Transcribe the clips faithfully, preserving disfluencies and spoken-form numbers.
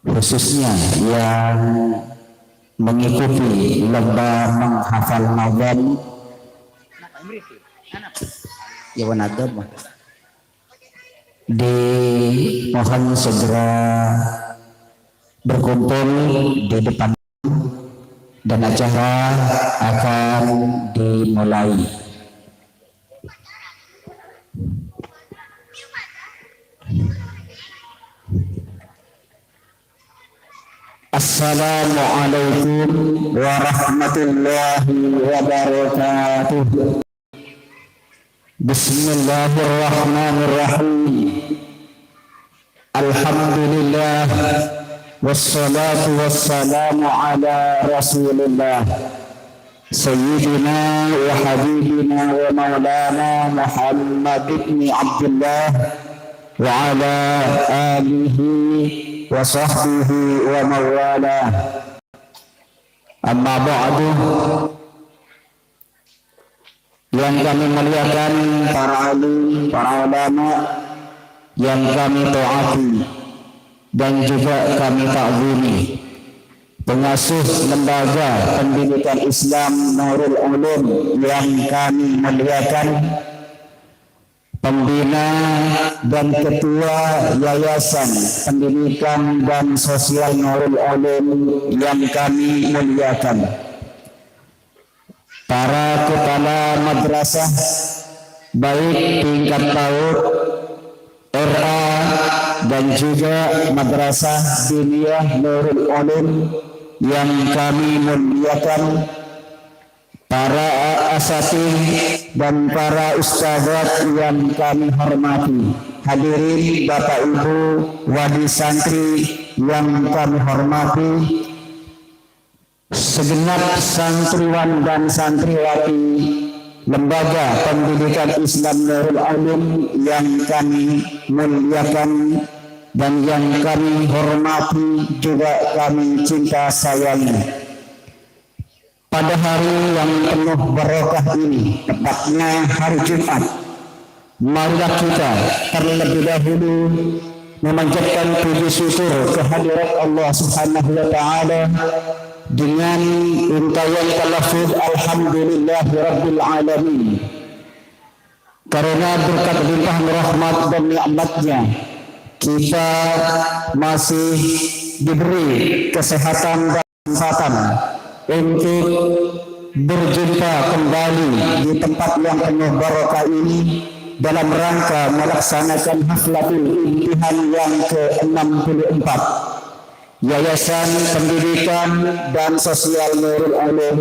khususnya yang mengikuti lomba menghafal nazam, ya, nazam, dimohon segera berkumpul di depan dan acara akan dimulai. Assalamualaikum warahmatullahi wabarakatuh. Bismillahirrahmanirrahim. Alhamdulillah, wassalatu wassalamu ala Rasulillah, Sayyidina wa Habibina wa Maulana Muhammad ibni Abdullah, wa ala alihi wa sahbihi wa mawalah. Amma ba'du. Yang kami muliakan para alim, para ulama, yang kami taati dan juga kami takzimi, pengasuh Lembaga Pendidikan Islam Nurul Ulum yang kami muliakan, pembina dan ketua Yayasan Pendidikan dan Sosial Nurul Ulum yang kami muliakan, para kepala madrasah, baik tingkat PAUD, R A, dan juga Madrasah Diniyah Nurul Ulum yang kami muliakan, para asatidz dan para ustadzat yang kami hormati, hadirin Bapak Ibu wali santri yang kami hormati, segenap santriwan dan santriwati Lembaga Pendidikan Islam Nurul Ulum yang kami muliakan dan yang kami hormati juga kami cinta sayangi. Pada hari yang penuh barokah ini, tepatnya hari Jumat, marilah kita terlebih dahulu memanjatkan puji syukur kehadirat Allah Subhanahu wa Ta'ala dengan untaian talaffuz Alhamdulillahirabbil alamin. Karena berkat limpahan rahmat dan nikmatnya, kita masih diberi kesehatan kesempatan untuk berjumpa kembali di tempat yang penuh barokah ini dalam rangka melaksanakan haflatul imtihan yang ke enam puluh empat Yayasan Pendidikan dan Sosial Nurul Ulum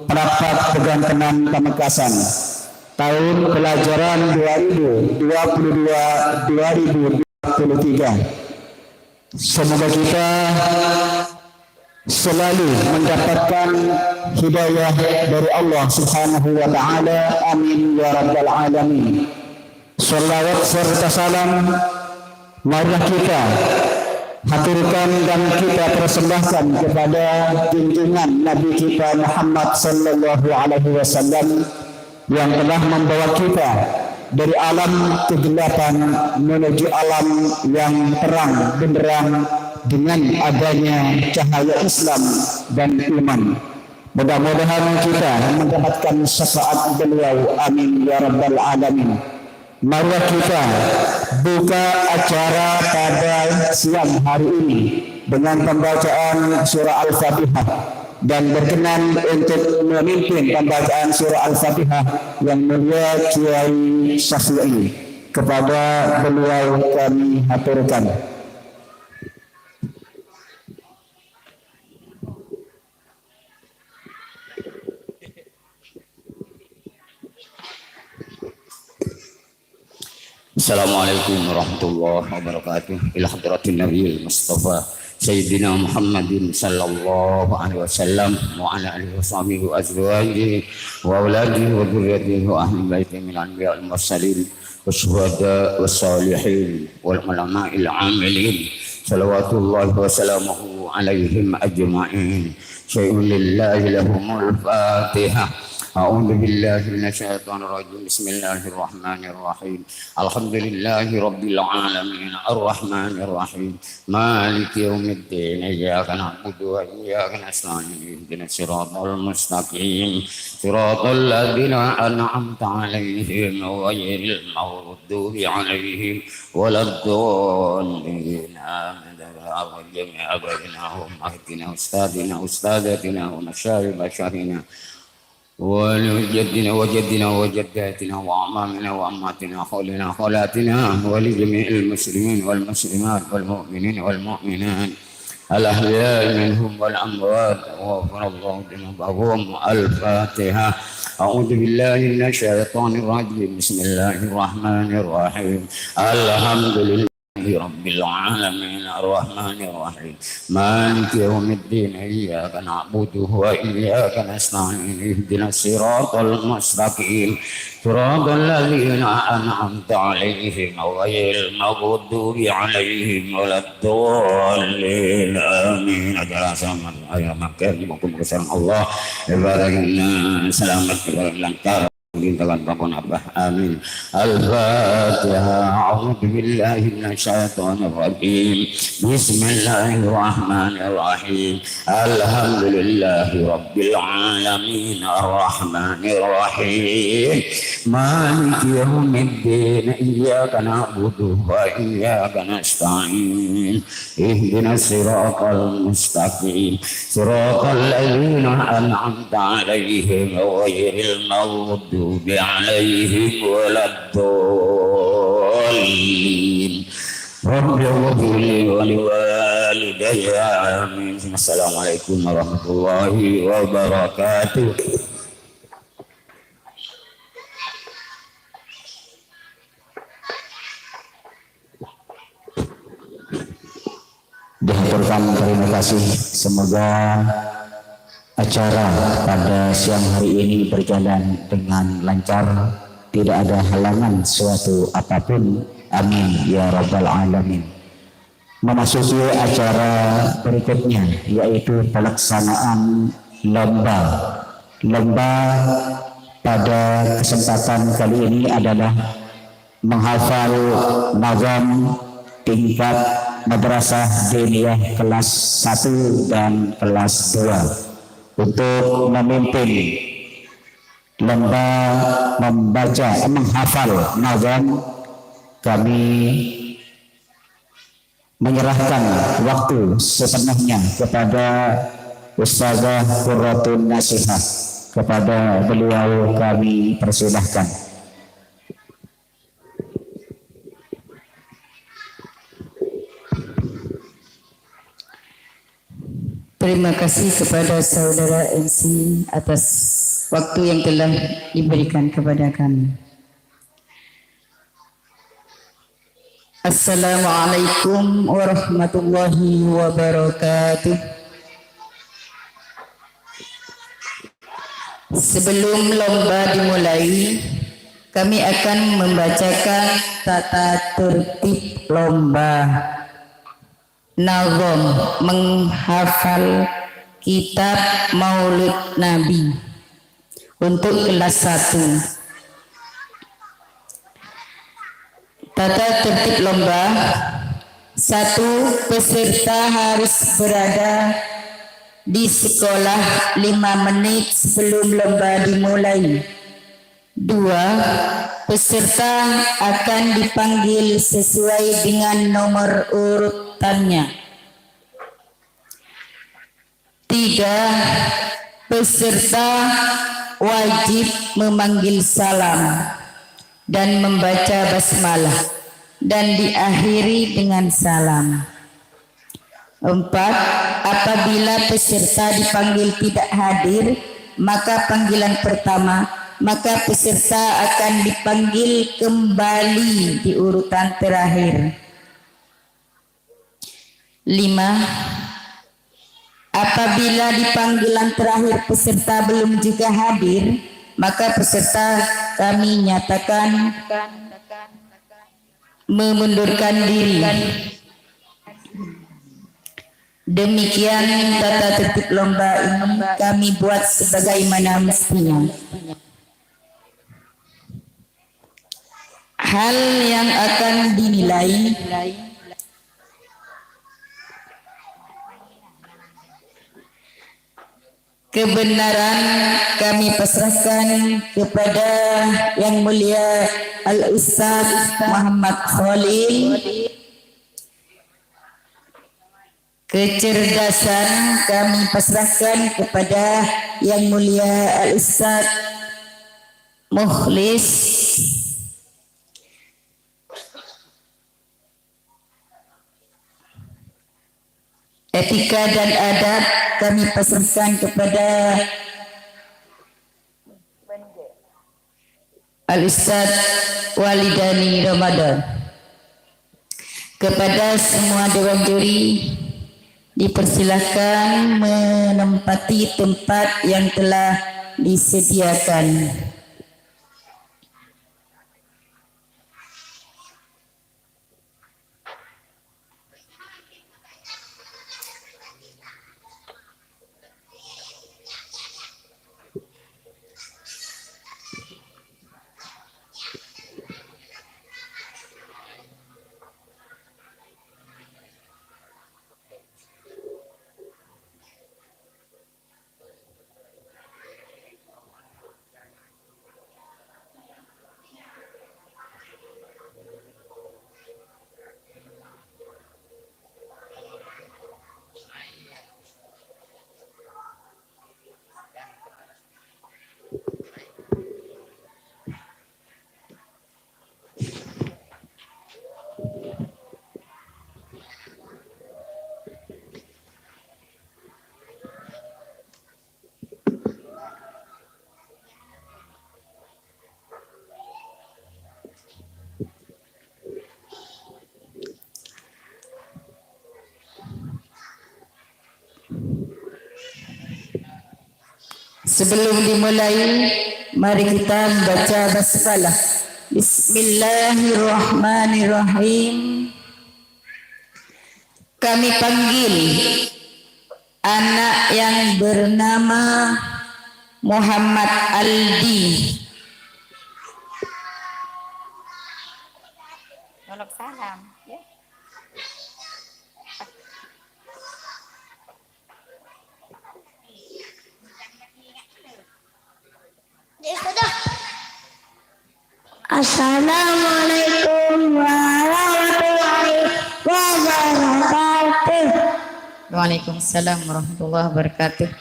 Prapat Pegantenan Pamekasan tahun pelajaran dua ribu dua puluh dua dua ribu dua puluh tiga. Semoga kita selalu mendapatkan hidayah dari Allah Subhanahu wa Ta'ala. Amin ya Rabbal Alamin. Salawat serta salam marilah kita haturkan dan kita persembahkan kepada junjungan Nabi kita Muhammad sallallahu alaihi wasallam yang telah membawa kita dari alam kegelapan menuju alam yang terang benderang dengan adanya cahaya Islam dan iman. Mudah-mudahan kita mendapatkan syafaat beliau. Amin ya rabbal alamin. Marilah kita buka acara pada siang hari ini dengan pembacaan surah Al-Fatihah dan berkenan untuk memimpin pembacaan surah Al-Fatihah yang mulia Kiai Syafi'i. Kepada beliau kami haturkan. Assalamualaikum warahmatullahi wabarakatuh. Ila hadratin Nabiyil Mustafa Sayyidina Muhammadin sallallahu alaihi wasallam wa ala alihi wa sahbihi wa azwajihi wa auladihi wa dzurriyyatihi wa ahli baitihi minal anbiya wal mursalin wasyuhada wassalihin wal ulama'il amilin salawatullahi wa salamuhu alaihim ajma'in. Syai'un lillahi lahumul Fatihah. أعوذ بالله من الشيطان الرجيم. بسم الله الرحمن الرحيم. الحمد لله رب العالمين. الرحمن الرحيم. مالك يوم الدين. إياك نعبد وإياك نستعين. اهدنا الصراط المستقيم. صراط الذين أنعمت عليهم غير المغضوب عليهم ولا الضالين. آمين. جميع أبائنا وأمهاتنا وأستاذنا وأستاذاتنا ومشايخ مشايخنا ولجدنا وجدنا وجداتنا وأعمامنا وأماتنا وخالنا وخالاتنا ولجميع المسلمين والمسلمات والمؤمنين والمؤمنات الأحياء منهم والأموات وغفر الله ذنوبهم. الفاتحة. أعوذ بالله من الشيطان الرجيم. بسم الله الرحمن الرحيم. الحمد لله رب العالمين. الرحمن الرحيم. مالك يوم الدين. إياك نعبد وإياك نستعين. اهدنا الصراط المستقيم. صراط الذين أنعمت عليهم غير المغضوب عليهم ولا الضالين. آمين. Acara selamat raya makan, muga-muga sareng Allah ibaratna selamat, ibarat lancar. Minta kan bangun apa? Amin. Al-Fatihah. أعوذ بالله من الشيطان الرجيم. بسم الله الرحمن الرحيم. الحمد لله رب العالمين. الرحمن الرحيم. مالك يوم الدين. إياك نعبد وإياك نستعين. اهدنا الصراط المستقيم. صراط الذين أنعمت عليهم غير المغضوب عليهم ولا الضالين. رب اغفر لي ولوالدي. آمين. السلام عليكم ورحمة الله وبركاته. Dihaturkan terima kasih. Semoga acara pada siang hari ini berjalan dengan lancar, tidak ada halangan suatu apapun. Amin ya rabbal alamin. Memasuki acara berikutnya, yaitu pelaksanaan lomba. Lomba pada kesempatan kali ini adalah menghafal nazam tingkat Madrasah Diniyah kelas satu dan kelas dua. Untuk memimpin lomba membaca, menghafal nazam, kami menyerahkan waktu sepenuhnya kepada Ustazah Qurratun Nasihah. Kepada beliau kami persilahkan. Terima kasih kepada saudara M C atas waktu yang telah diberikan kepada kami. Assalamualaikum warahmatullahi wabarakatuh. Sebelum lomba dimulai, kami akan membacakan tata tertib lomba. Nazam menghafal kitab Maulid Nabi untuk kelas satu. Tata tertib lomba, satu, peserta harus berada di sekolah lima menit sebelum lomba dimulai. Dua, peserta akan dipanggil sesuai dengan nomor urutannya. Tiga, peserta wajib memanggil salam dan membaca basmalah dan diakhiri dengan salam. Empat, apabila peserta dipanggil tidak hadir, maka panggilan pertama, maka peserta akan dipanggil kembali di urutan terakhir. Lima, apabila di panggilan terakhir peserta belum juga hadir, maka peserta kami nyatakan memundurkan diri. Demikian tata tertib lomba ini kami buat sebagaimana mestinya. Hal yang akan dinilai, kebenaran kami pasrahkan kepada Yang Mulia Al-Ustaz Muhammad Khalil. Kecerdasan kami pasrahkan kepada Yang Mulia Al-Ustaz Mukhlis. Etika dan adab kami pasrahkan kepada Al-Ustaz Walidani Ramadan. Kepada semua dewan juri, dipersilakan menempati tempat yang telah disediakan. Sebelum dimulai, mari kita membaca basmalah. Bismillahirrahmanirrahim. Kami panggil anak yang bernama Muhammad Aldi. Tolong salam, ya. Assalamualaikum warahmatullahi wabarakatuh. Waalaikumsalam warahmatullahi wabarakatuh.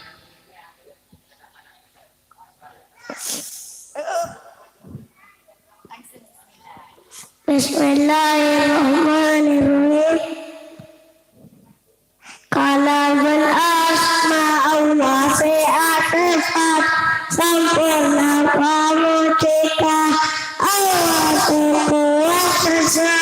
Bismillahirrahmanirrahim. Kalabân asma Allah sè asèpat, samporna pamojhi ka Allah sè kowat kersa,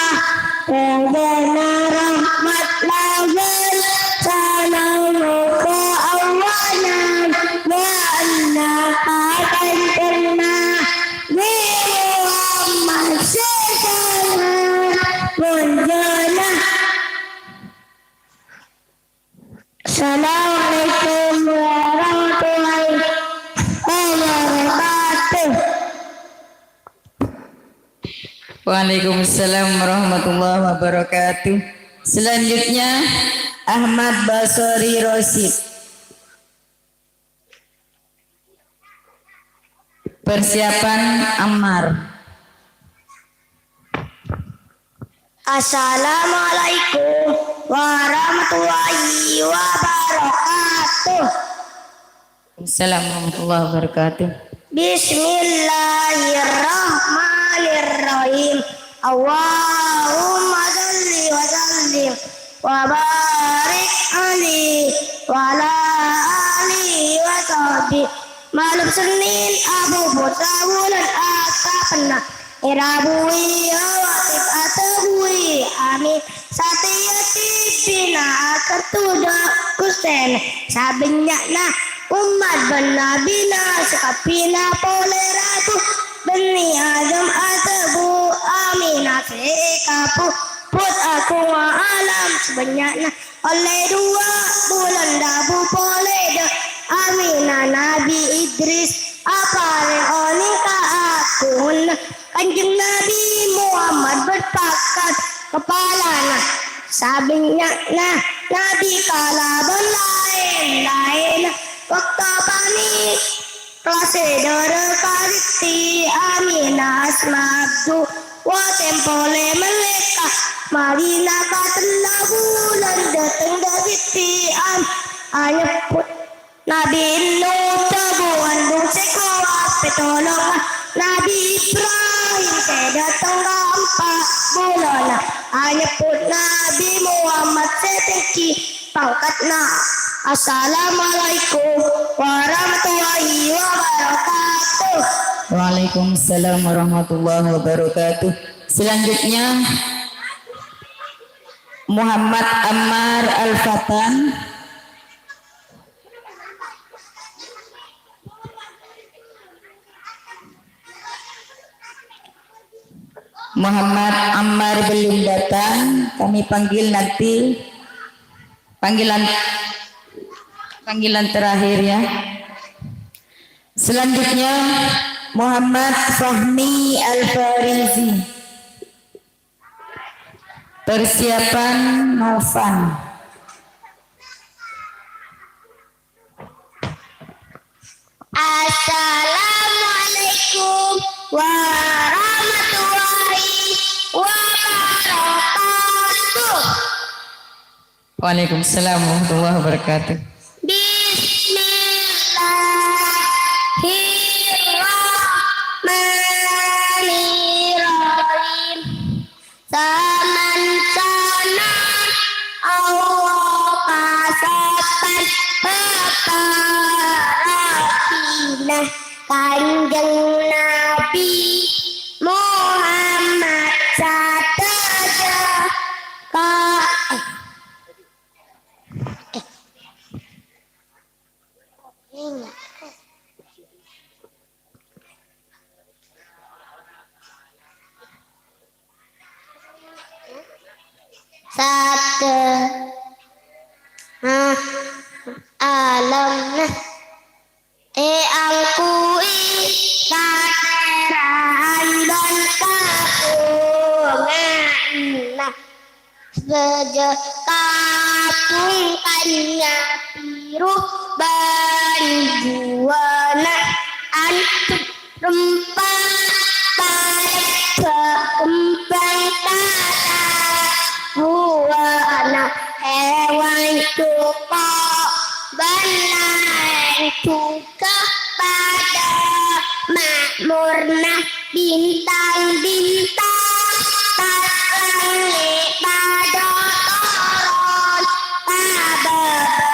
rajâna rahmat labân salam, moghâ Allah nambâ'âna ka Kanjeng Nabi Muhammad sè sanget monjâna. Assalamualaikum warahmatullahi wabarakatuh. Waalaikumsalam warahmatullahi wabarakatuh. Selanjutnya, Ahmad Basori Rosyid. Persiapan Ammar. Assalamualaikum warahmatullahi wabarakatuh. Waalaikumsalam warahmatullahi wabarakatuh. Bismillahirrahmanirrahim. Allahumma shalli wa sallim wa barik alaihi wa ala alihi wa sahbihi. Malem Sennèn, apopo sabulân asapenna. Èrabuwi, owatib atabui, amin. Satèya dhibbina akertu dâ' Ghustèna. Sabânnya'na ommat bân nabina sakabbhina polè rabu. Bânnè Adam atabui, amina sè èkabhu. Bhut aghungnga alam sabânnya'na. Ollè duwâ' bulân rabu polè dâ' amina Nabbhi Idris, aparèng onèng kaagunganna. Kanjeng Nabi Muhammad berpangkat kepalana. Sabânnya'na nabi kalabân laèn-laènna. Bâkto panèka, Kellasè dârâ ka Siti Aminah asma Abdullah, tempo lè mellè ka Madinah ka tello bulân, dâteng dâ' Siti Aminah anyebbhut Nabi Nuh, bu ngandung sè kowat, pètolongan Nabi Ibrahim sè dâteng ka empa' bulânna, anyebbhut Nabi Muhammad sè tèngghi pangkatna. Assalamualaikum warahmatullahi wabarakatuh. Waalaikumsalam warahmatullahi wabarakatuh. Selanjutnya, Muhammad Ammar Al-Fatan. Muhammad Ammar belum datang, kami panggil nanti panggilan, panggilan terakhir ya. Selanjutnya Muhammad Fahmi Al-Farizi. Persiapan Novan. Assalamualaikum warahmatullahi wabarakatuh. Waalaikumsalam warahmatullahi wabarakatuh. Bismillahirrahmanirrahim. Samangkana Allah kasopan paparabina Kanjeng Nabi Muhammad sadhâjâ ka, eh, eh, Sadhâjâ alamna èangghuy katèran bân kabhungaanna. Sadhâjâ kabhungkana biru bân buwâna antuk rempang, parèbhâ kembhâng buwâna, hèwan jhuko' bân laèn jhuko' padâ makmorna. Bintang-bintang tas langngè' padâ toron ka bâbâ.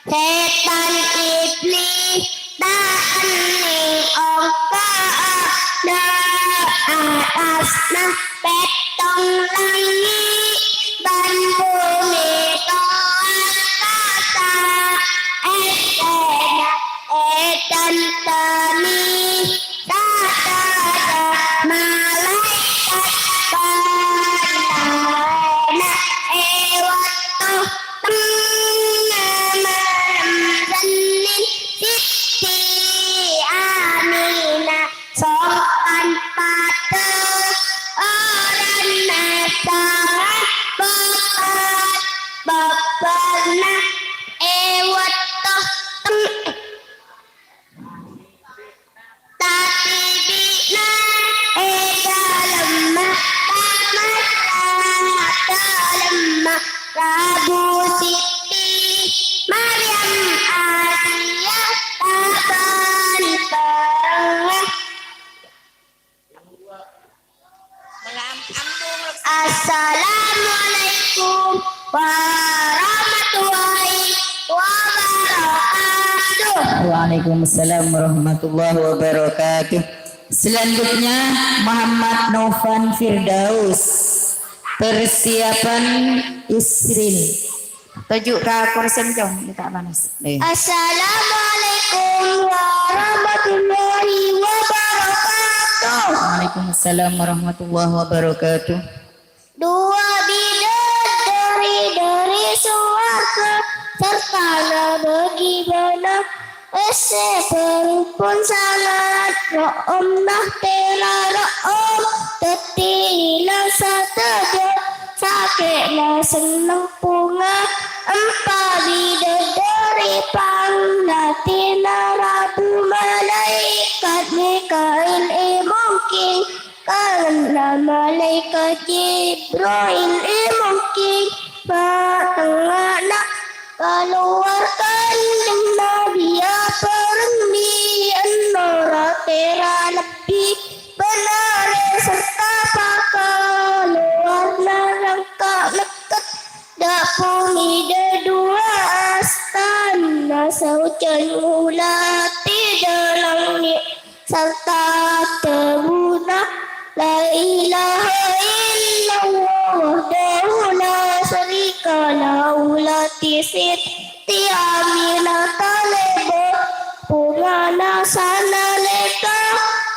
Sètan Iblis ta' kennèng ongka'a dâ' attasna pèttong langngè' bân bhumè towan kassa', èssèna ètantamè. Sadhâjâ malaèkat bân laènna è bâkto tengnga malem Sennèn, Siti Aminah songkan padâ orèngnga sanga bâbâ-bâbâna è bâkto teng-, Tadhibi'na è dâlemma, ta' mara dâlemma, rabu Siti Maryam Asiya ta' bân parengnga. Assalamualaikum warahmatullahi wabarakatuh. Waalaikumsalam warahmatullahi wabarakatuh. Selanjutnya Muhammad Novan Firdaus. Persiapan Isril. Toju' ka korsèn, Cong, iyâ ta' panas. Eh. Assalamualaikum warahmatullahi wabarakatuh. Waalaikumsalam warahmatullahi wabarakatuh. Dua bidadari dari suwarga sartana bagi bâna Esse bâreng pon sanget, ro'omna tèra ro'om, dhâddhi ilang sadhâjâ sakè'na senneng bhunga. Empa' bidadari panglatèna rabu, malaèkat Mikail èmongkèng, kangenna malaèkat Jibril èmongkèng, ma-, tengnga'na kalowar Kanjeng Nabi, apareng bi' ennorra tèra lebbi, bân arè sarta pakalowarna rangka' mekket, dâ' bhumè dâduwâ astana saojhân ngoladi dâ' langngè'. Sarta dhâbuna, "La ilaha illallah wahdahu la syarika lahu, la tisiti Aminah talèbâ bhungana sanalèka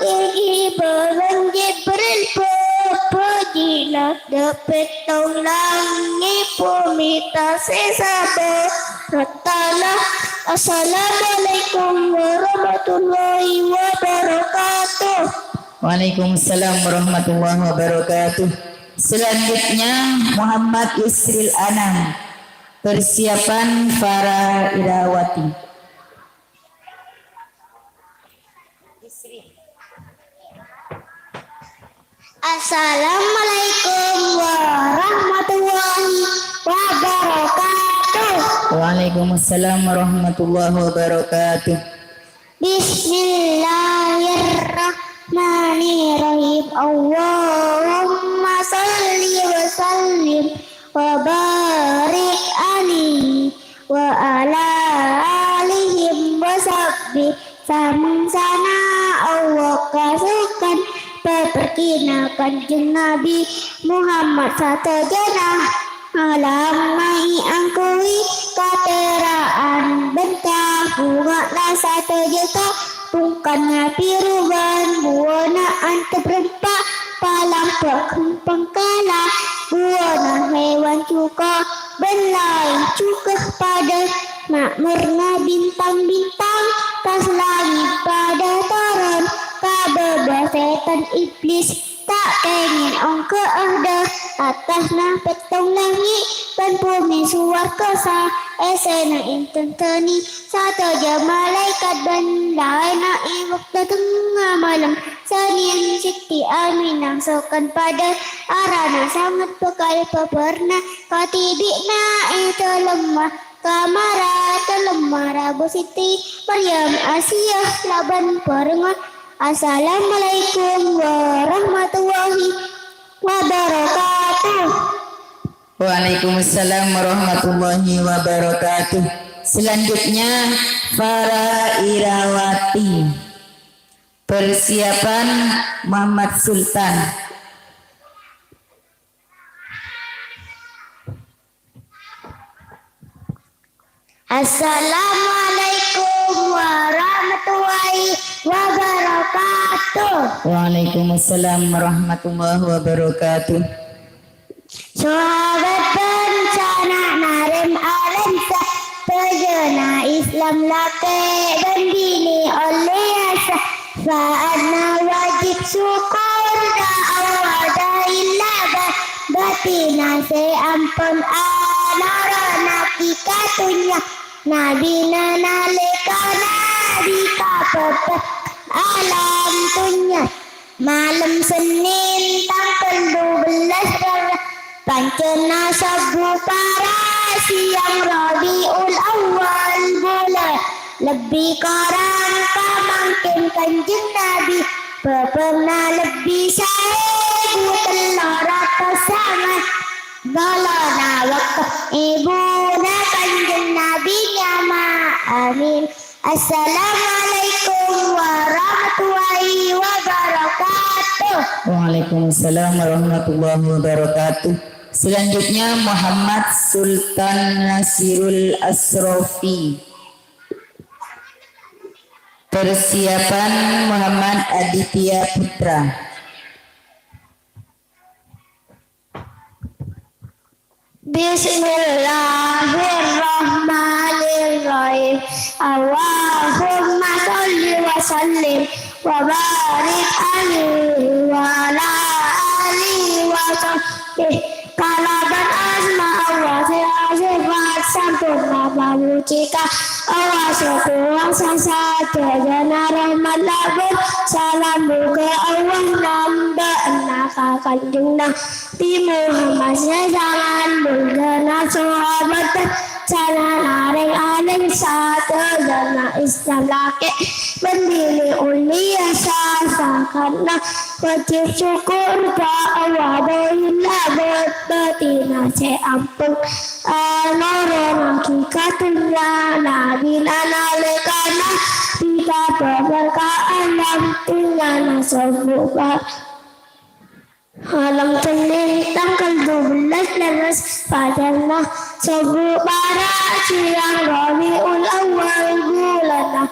èghibâ bân Jibril bâbâjina." Dâ' pèttong langngè' bhumè tasè' sabâ' ratana. Assalamualaikum warahmatullahi wabarakatuh. Waalaikumsalam warahmatullahi wabarakatuh. Selanjutnya, Muhammad Yusril Anam. Persiapan para Irawati. Assalamualaikum warahmatullahi wabarakatuh. Waalaikumsalam warahmatullahi wabarakatuh. Bismillahirrahmanirrahim. Allahumma shalli wa sallim wa barik alaihi wa ala alihim wa sahbihi. Samangsana Allah kasokan paperkina Kanjeng Nabi Muhammad sadhâjâna. Alamma'i angkawi katera'an bân kabhunga'na sadhâjâ kabhungkana biruwan buwâna antep rempa' palamba' kempang kala buwâna hewan juko' bân laèn juko' padâ. Ma'morna bintang-bintang kas langngè' padâ toron, kabâbâ sètan iblis ta' kèngèng ongghâ'â dâ' attasna pèttong langngè' bân bhumè sowarghâ saèssèna ènten dhâni sadhâjâ malaèkat bân laènna è bâkto tengnga malem. Sanèyan Siti Aminah sokan padâ arana sanget bhâkal bhâbhârna kadhibi'na è dâlemma kamarra dâlemma rabu Siti Maryam Asiya labân bhârengnga. Assalamualaikum warahmatullahi wabarakatuh. Waalaikumsalam warahmatullahi wabarakatuh. Selanjutnya, para irawati. Persiapan Muhammad Sultan. Assalamualaikum warahmatullahi wabarakatuh. Waalaikumsalam warahmatullahi wabarakatuh. Sahabat bân sana'na rèm-arèm sadhâjâna Islam lakè' bân binè' ollè asa. Syafaatna wajib syukur ka Allah dhâri lahir bâtènna sè ampon anoronaghi ka dhunnya. Nabina nalèka nabi ka bâbâ alam dhunnya. Malem Sennèn tangghâl dubellâs Rara, pancèna sabbhu para sèyang Rabiul Awal bulâ. Lebbi korang pamangkèn Kanjeng Nabi, bâbâna lebbi saèbu tello ratos sanga. Dâlâna bâkto èbhuna Kanjeng Nabi nyama Amin. Assalamualaikum warahmatullahi wabarakatuh. Waalaikumsalam warahmatullahi wabarakatuh. Selanjutnya Muhammad Sultan Nasirul Asrofi. Persiapan Muhammad Aditya Putra. Bismillahirrahmanirrahim. Allahu وسلم وبارك عليه وعلى آله وصحبه. Kalabân asma Allah sè asifat samporna, pamojhi ka Allah sè kobâsa sadhâjâna, rahmat labân salam moghâ Allah nambâ'âna ka Kanjeng Nabi Muhammad sè sanget moljâna, sahabat, jhâlân rèng-orèng sadhâjâna Islam lakè' bân binè' ollè sasakana. Wajib syukur ka Allah dhâhir bân bâtènna sè ampon anoro'aghi ka dhunnya Nabina nalèkana dikabâbâr ka alam dhunnyana sobbu' pa-, Malam Sennèn tangghâl dubellâs Lèbâs Pajarna, sobbu' para' sèyang Rabiul Awal bulânna,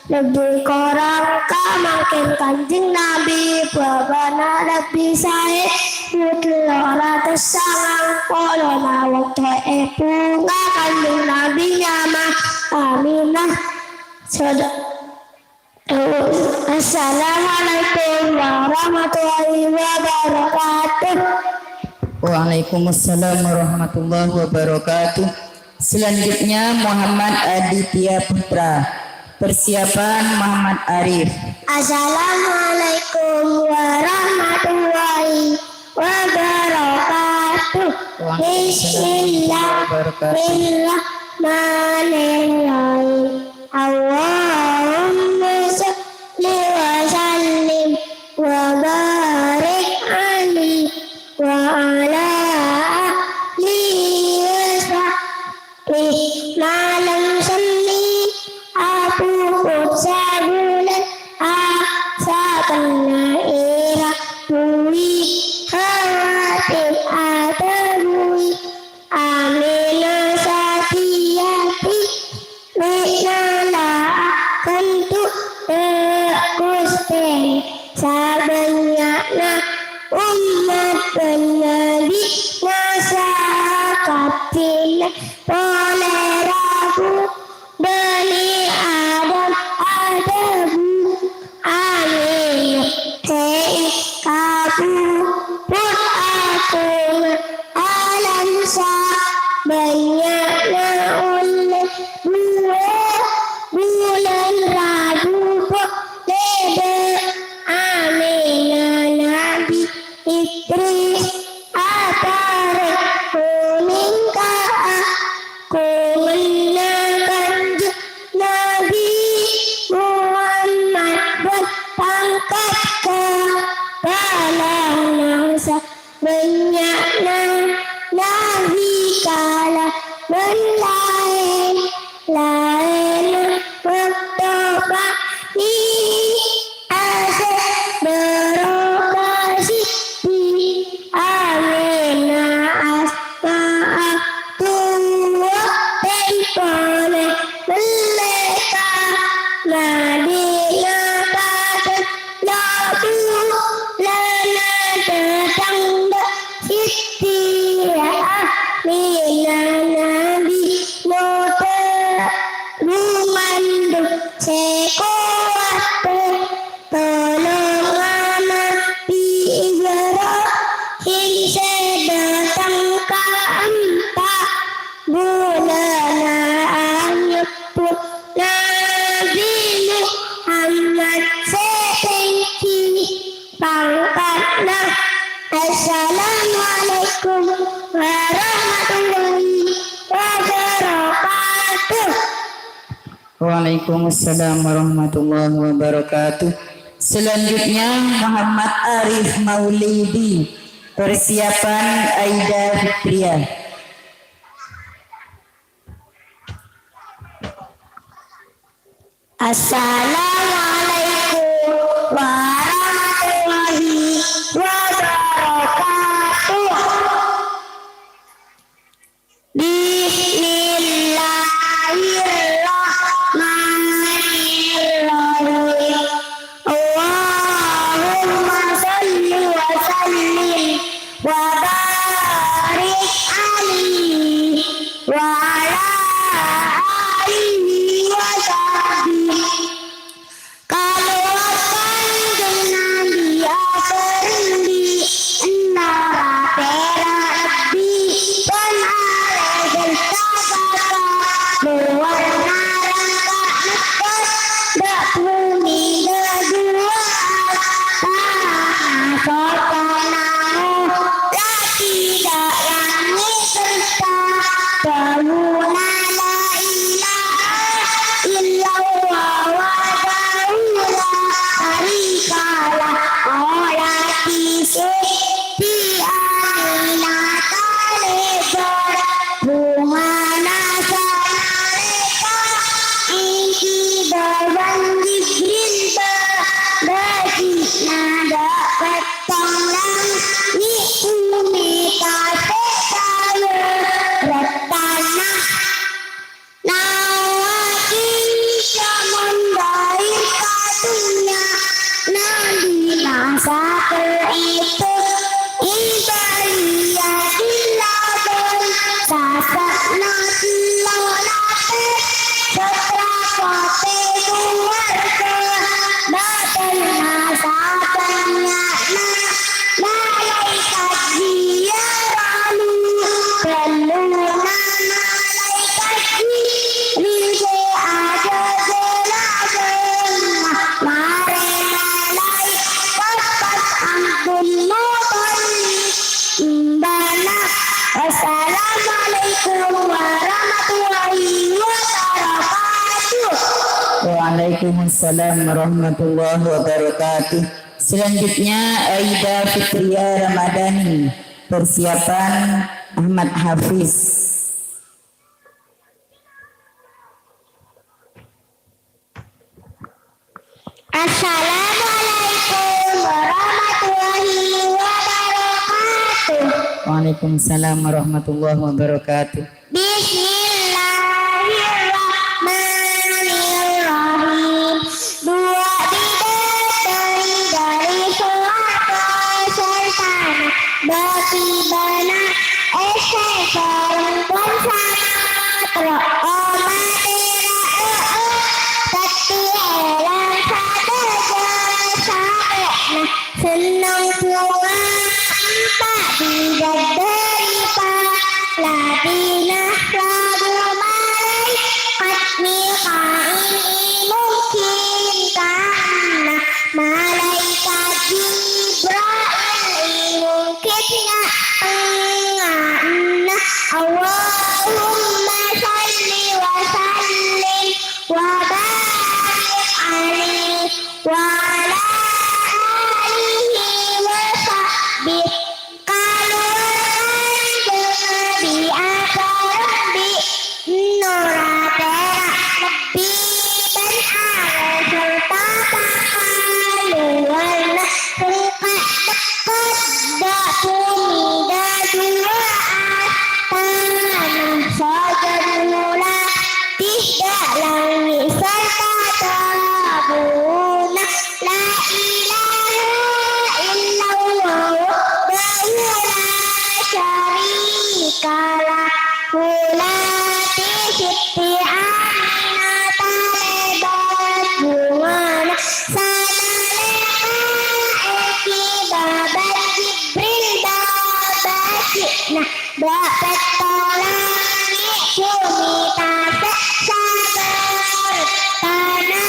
lebbi korang ka mangkèn Kanjeng Nabi bâbâna lebbi saè, bu tello ratos sangang polona bâkto èbhunga Kanjeng Nabi nyama Aminah. Sod-, Assalamualaikum warahmatullahi wabarakatuh. Waalaikumsalam warahmatullahi wabarakatuh. Selanjutnya Muhammad Aditya Putra. Persiapan Muhammad Arif. Assalamualaikum warahmatullahi wabarakatuh. Waalaikumsalam warahmatullahi wabarakatuh. Bismillahirrahmanirrahim. Allahumma shalli wa sallim wa barik alaihi wa ala alihi wa sahbihi. Malam Sennèn apuput sabulân, a-, sakenna èra buwi, khawatir adâbuwi. Aminah sadhiyâ bi' nè'na la aghândhu' dâ' Ghustèna. Sabânnya'na ommat bân nabina sakabbhiyânna polè rabu. Bani Adam adhâbu, "Amin." Sè èkabubur aghungnga alam sabânnya'na ollè buwâ bulân rabu polè dâ'. Aminah Nabi Idris aparèng onèng ka aghunganna Kanjeng Nabi Muhammad bân pangkat kabâlâna sabânnya'na nabi kala bân laèn-laènna bâkto panè asè bârokah Siti Aminah asma Abdullah, tempona mellè ka Madinah, padâ lobulâna dâteng dâ' Siti Aminah, Nabi nodâ' bu mandum sè kowat. Tolong ama bi' Ibrahim sè dâteng kaempa' bulâna anyebbhut Nabi Muhammad sè tèngghi pangkatna. Assalamualaikum warahmatullahi wabarakatuh. Waalaikumsalam warahmatullahi wabarakatuh. Selanjutnya Muhammad Arif Maulidi, persiapan Aida Fitriah. Assalamualaikum warahmatullahi wabarakatuh. Bismillahirrahmanirrahim. Allahumma shalli wa sallim wa barik alaihi wa ala alihi wa sahbihi. Kaulâ Waalaikumsalam warahmatullahi wabarakatuh. Selanjutnya, Aida Fitria Ramadhani, persiapan Ahmad Hafiz. Assalamualaikum warahmatullahi wabarakatuh. Waalaikumsalam warahmatullahi wabarakatuh. Bismillahirrahmanirrahim. Dua bidadari dari suwarga sartana bâkibâna èssè sareng bân samatra. Omma tèra' e'e, sattè èlang sadhâjâ saèna. Senneng bhunga empa' bidadari palabina lagu malaikat Mika'il è mungkin kanna, malaikat Jibril è mungkin nga-, tengnga'anna. Allahumma shalli wa sallim wa barik alaihi wa ala alihi wa sahbihi. Kaluwarga Nabi Adam bi' nora pèra' lebbi bân arè sarta pakaluwarna sèngka' dâ' bhumi dâ' duwâ' astana, sojud ngoladi dâ' langngè' sarta tabuna. La ilaha illallah wahdahu la syarika lah. Ngoladi Siti Aminah talèbât bhungana sanalèka èkibâbâ Jibril bâbâ cè'na. Dâ' pèttong langngè', bhumi, tasè', sabârâ' tana.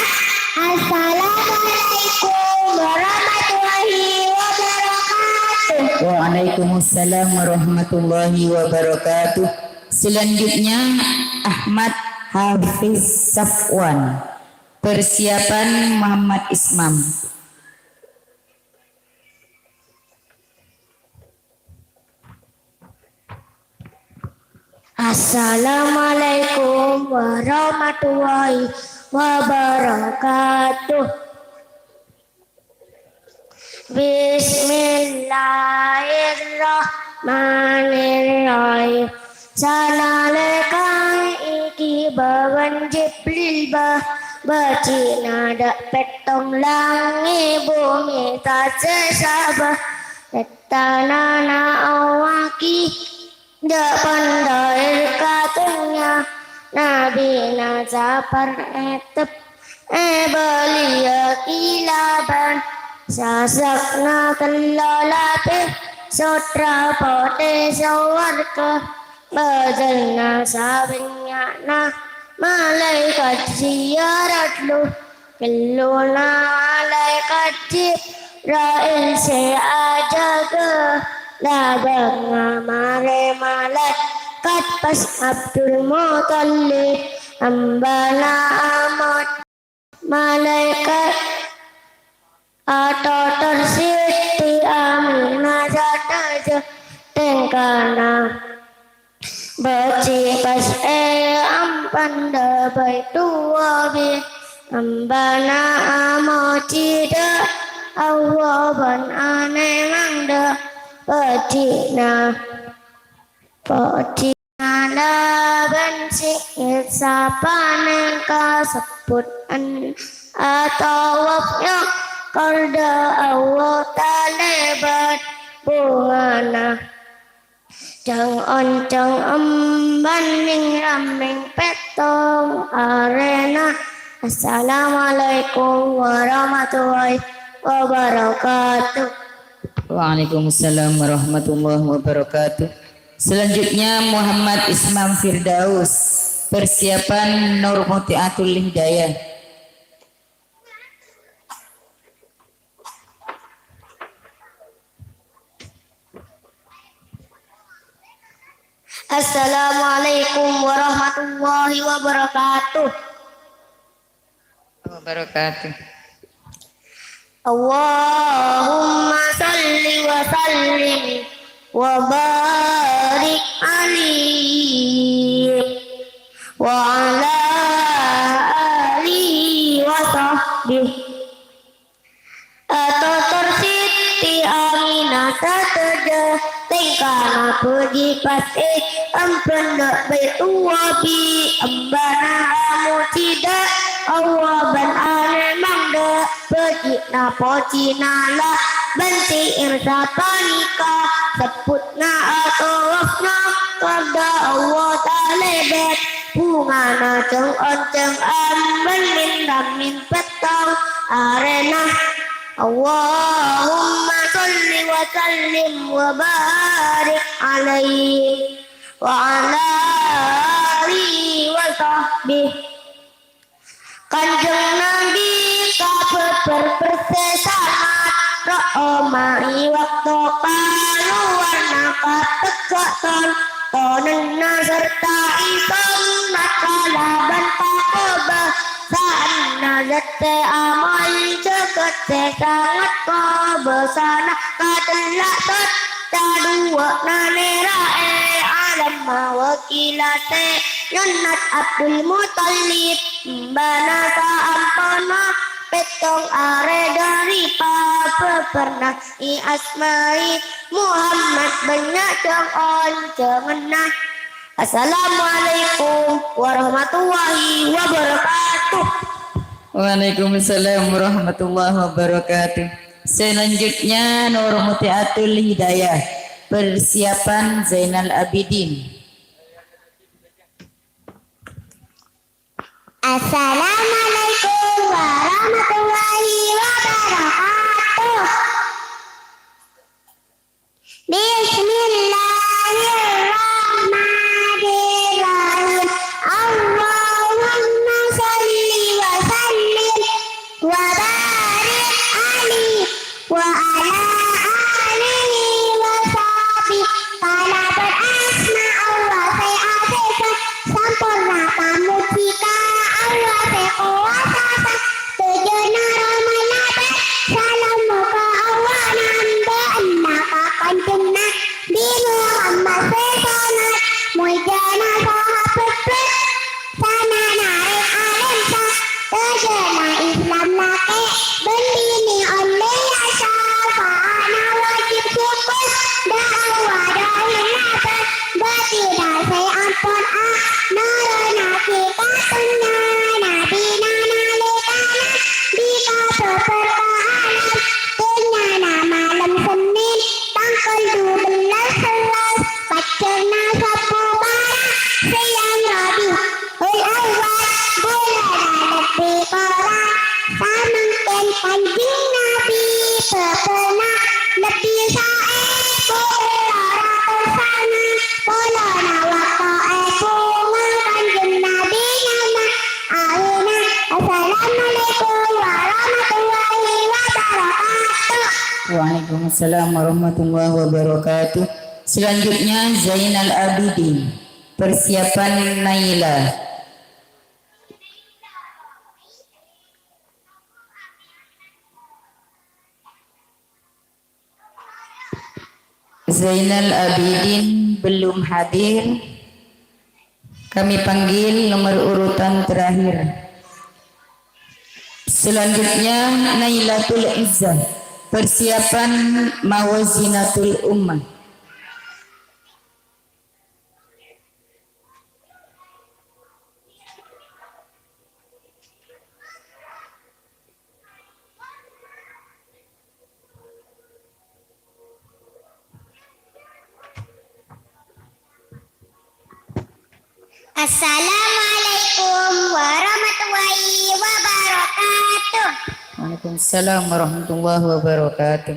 Assalamualaikum warahmatullahi wabarakatuh. Waalaikumsalam warahmatullahi wabarakatuh. Selanjutnya, Ahmad Hafiz Safwan. Persiapan Muhammad Ismam. Assalamualaikum warahmatullahi wabarakatuh. Bismillahirrahmanirrahim. Sanalèka èkibâbâ Jibril bâbâ cè'na, dâ' pèttong langngè', bhumi, tasè', sabâ-, tanana awaki. Dâ' pandhâir ka dhunnya, Nabina Ja'far ètep èbâliyâ kilabân sasakna tello' lapis sotra potè sowarga. Bâdâna sabânnya'na malaèkat ziyarat lu. Ghelluna malaèkat Jibril sè ajâgâ, labângnga marè malaèkat pas Abdul Muthalib, embana amot malaèkat atotor Siti Aminah sadhâjâ tèngkana. Bâji' pas èampan dâ' bâi duwâ' bi' embana amojhi dâ' Allah bân anèngang dâ' bâji'na. Bâji'na labân sè sapanèka sebbhut en-, atawaf nyokor dâ' Allah talèbât bhungana. Jâng-onjâng embân nèng-rammèng pèttong arèna. Assalamualaikum warahmatullahi wabarakatuh. Waalaikumsalam warahmatullahi wabarakatuh. Selanjutnya Muhammad Ismam Firdaus, persiapan Nur Mutiatul Hidayah. Assalamualaikum warahmatullahi wabarakatuh. wabarakatuh. Allahumma shalli wa sallim wa barik alaihi wa ala alihi wa sahbihi. Atotor Siti Aminah sadhâjâ, tèngkana bhâji pastè, emban dâ' bâi towa bi' embana amojhi dâ' Allah bân alèmang dâ' bhâjina pojina la bân syi'ir sapanèka, sebbhutna atowasna, kadâ' Allah talèbât, bhungana jâng-onjâng amban min-ramin pèttong arèna. Allahumma shalli wa sallim wa barik alaihi wa ala alihi wa sahbihi. Kanjeng Nabi kabâbâr pèrsè sanget, ro' ommaè bâkto kalowarna ka tegghâ' ton, tonanna sarta isomna kalabân pakobâsa'anna zat sè amoy jâgât sè sanget kobâsana katella' tot. Kadhuwâ'na nèra'è alam mawakila sè nyonnat Abdul Muthalib, embana saamponna pèttong arè dâri pabâbârna èasmaè Muhammad bânnya' jâng-onjânganna. Assalamualaikum warahmatullahi wabarakatuh. Waalaikumsalam warahmatullahi wabarakatuh. Selanjutnya, Nur Mutiatul Hidayah, persiapan Zainal Abidin. Assalamualaikum warahmatullahi wabarakatuh. Bismillahirrahmanirrahim. Allahumma shalli wa sallim wa barik alaihi wa ala alihi wa sahbihi. Kalabân asma Allah sè asèsat, samporna pamojhi ka Allah sè kobâsa'an. Tojjhuna Rama nabât, salamma ka Allah nambâ'âna ka Kanjeng Nabi Muhammad sè sanget mojâna sahabat bân sanana rèng-alèm sa-, tojjhuna Islam lakè' bân binè ollè syafaatna wajib syukur dâ' Allah dhâhirra bân bâthinna sè ampon a-, noro'aghi ka dhunnya Nabina nalèkana dikabâbâr ka alam dhunnyana malem Sennèn, tangghâl dubellâs, sellâs, pajjhârna sabbhu para' sèyang Rabiul Awal, bulâna lebbi korang samangkèn Kanjeng Nabi bâbâna lebbi saèbu tello ratos sanga polona bâkto èbhunga Kanjeng Nabi nyama Amina. Assalamualaikum warahmatullahi wabarakatuh. Waalaikumsalam warahmatullahi wabarakatuh. Selanjutnya, Zainal Abidin, persiapan Naila. Zainal Abidin belum hadir. Kami panggil nomor urutan terakhir. Selanjutnya, Nailatul Izzah, persiapan Mawazinatul Ummah. Assalamualaikum warahmatullahi wabarakatuh. Waalaikumsalam warahmatullahi wabarakatuh.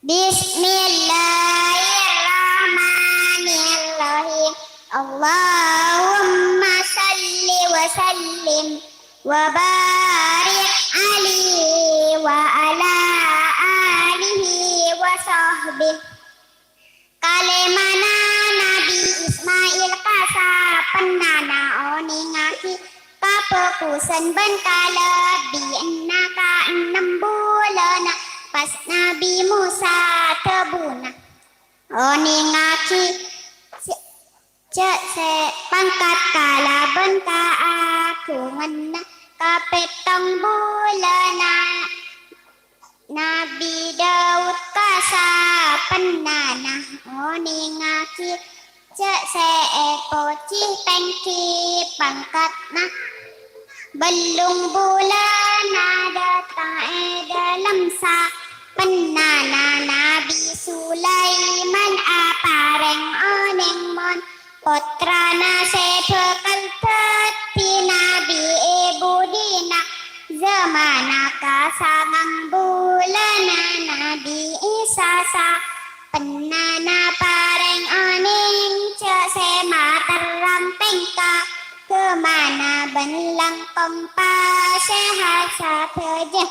Bismillahirrahmanirrahim. Allahumma shalli wa sallim wa barik alaihi wa ala alihi wa sahbihi. Kalèmana Nabi Ismail ka sapennana onèngaghi kabâk- Dusan bân kalabbiyanna kaennem bulânna, pas Nabbhi Mosa dhâbuna, "Onèngaghi, jhâ', jhâ' sè pangkat kalabân kaagunganna kapèttong bulânna." Nabbhi Daud ka sapennana, "Onèngaghi, jhâ' sè èpojhi tèngghi pangkatna. Bellung bulânna dâteng è dâlem sapennana." Nabbhi Sulaiman aparèng onèng mon pottrana sè bhâkal dhâddhi nabbhi è budina. Jhâmanna ka sangang bulânna Nabbhi Isa, sapennana parèng onèng jhâ' sè materrang tèngka ghâmana bân langkong pasèhat sadhâjâ.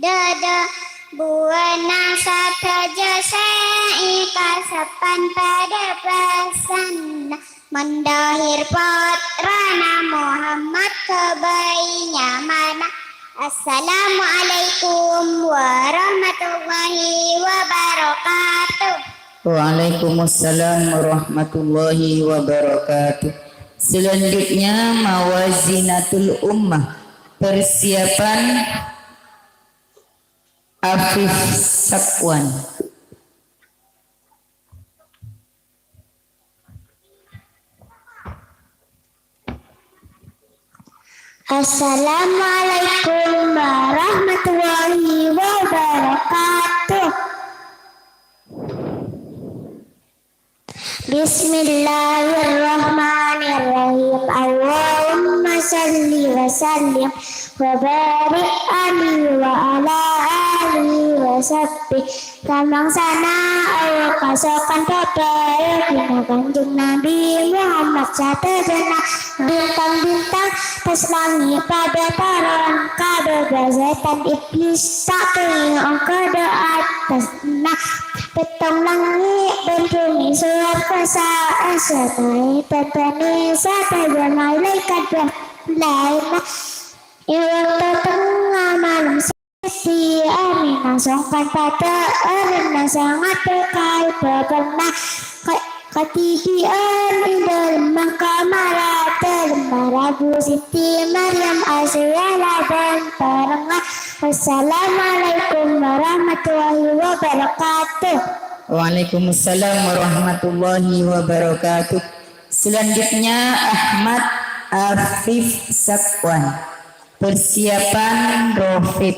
Dâdâ buwâna sadhâjâ sè èkaseppan padâ pasana, mon dhâhir pottrana Muhammad ghâbây nyamana. Assalamualaikum warahmatullahi wabarakatuh. Waalaikumsalam warahmatullahi wabarakatuh. Selanjutnya, Mawazinatul Ummah. Persiapan Afif Safwan. Assalamualaikum warahmatullahi wabarakatuh. Bismillahirrahmanirrahim. Allahumma shalli wa sallim wa barik alaihi wa ala alihi wa sahbihi. Samangsana Allah kasokan papaègina Kanjeng Nabbhi Muhammad sadhâjâna, bintang-bintang attas langngè' padâ terrang, kabâbâ sètan iblis sakèng ongkadhâ attasna. Pèttong langngè' bân bhumè sowarghâ saèssèna èbâbâna sadhâjâ malaèkat bân laènna. È bâkto tengnga malem, Siti Aminah songkan padâ orèngnga sangat bhâkal bâbâna. Ka-, kadhibi'ân è dâlemma kamar dâlemma rabu Siti Maryam asèya labân parengnga. Wassalamualaikum warahmatullahi wabarakatuh. Waalaikumsalam warahmatullahi wabarakatuh. Selanjutnya, Ahmad Afif Safwan. Persiapan Rofit.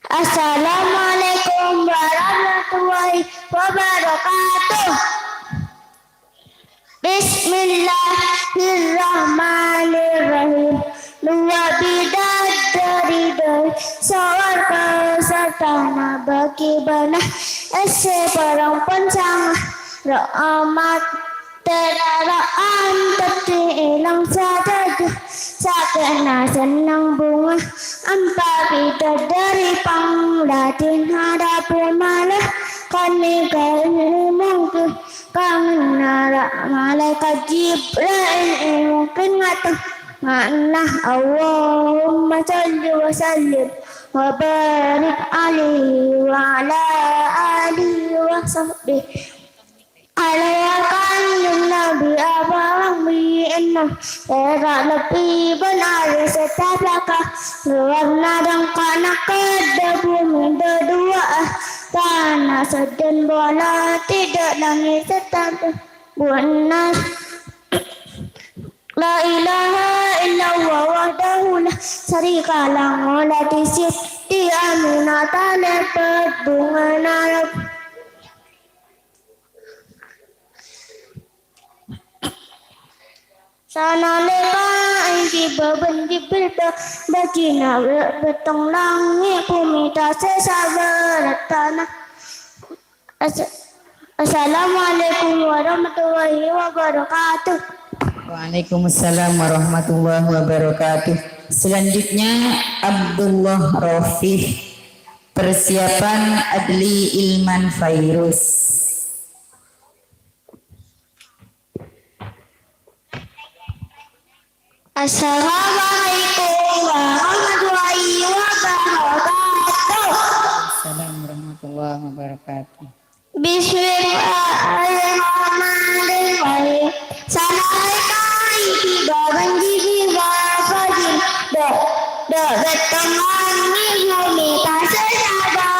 Assalamualaikum warahmatullahi wabarakatuh. Bismillahirrahmanirrahim. Dua bidadari dâri sowarghâ sartana bâghi bâna èssè bhârâng ponsanga. Rahmat Terara'an teddhi èlang sadhâjâ, sakèna senneng bhunga. Empa' bidadari pangladhina rabu malè, ghânèka ènè mongkèn kangenna ra-, malaèkat Jibril, ènè mongkèn ngato-, nga'na. Allahumma shalli wa sallim wa barik alaihi wa ala alihi wa sahbihi. Alèya Kanjeng Nabi abhârâng bi' enna, pèra' lebbi bân arè sè taplaka, rowarna rangkana kadâ bhumè dâduwâ'â, tana sèddhân bola, tèdhâ' langngè' sè tadâ' buwâna. La ilaha illallah wahdahu la syarika lah, ngoladhi Siti Aminah talèbât bhungana. Sanalèka èngghi bâbân Jibril bâ-, bâjina bâ-, bâtong langngè' bhumè tasè' sabârâ tana. As-, Assalamualaikum warahmatullahi wabarakatuh. Waalaikumsalam warahmatullahi wabarakatuh. Selanjutnya, Abdullah Rafiq. Persiapan Adli Ilman Fairuz. Assalamualaikum warahmatullahi wabarakatuh. Assalamualaikum warahmatullahi wabarakatuh. Bismillahirrahmanirrahim. Sanalika itiba banjiri wa fajir. Do, do, bettongan ni bumi tasesaba.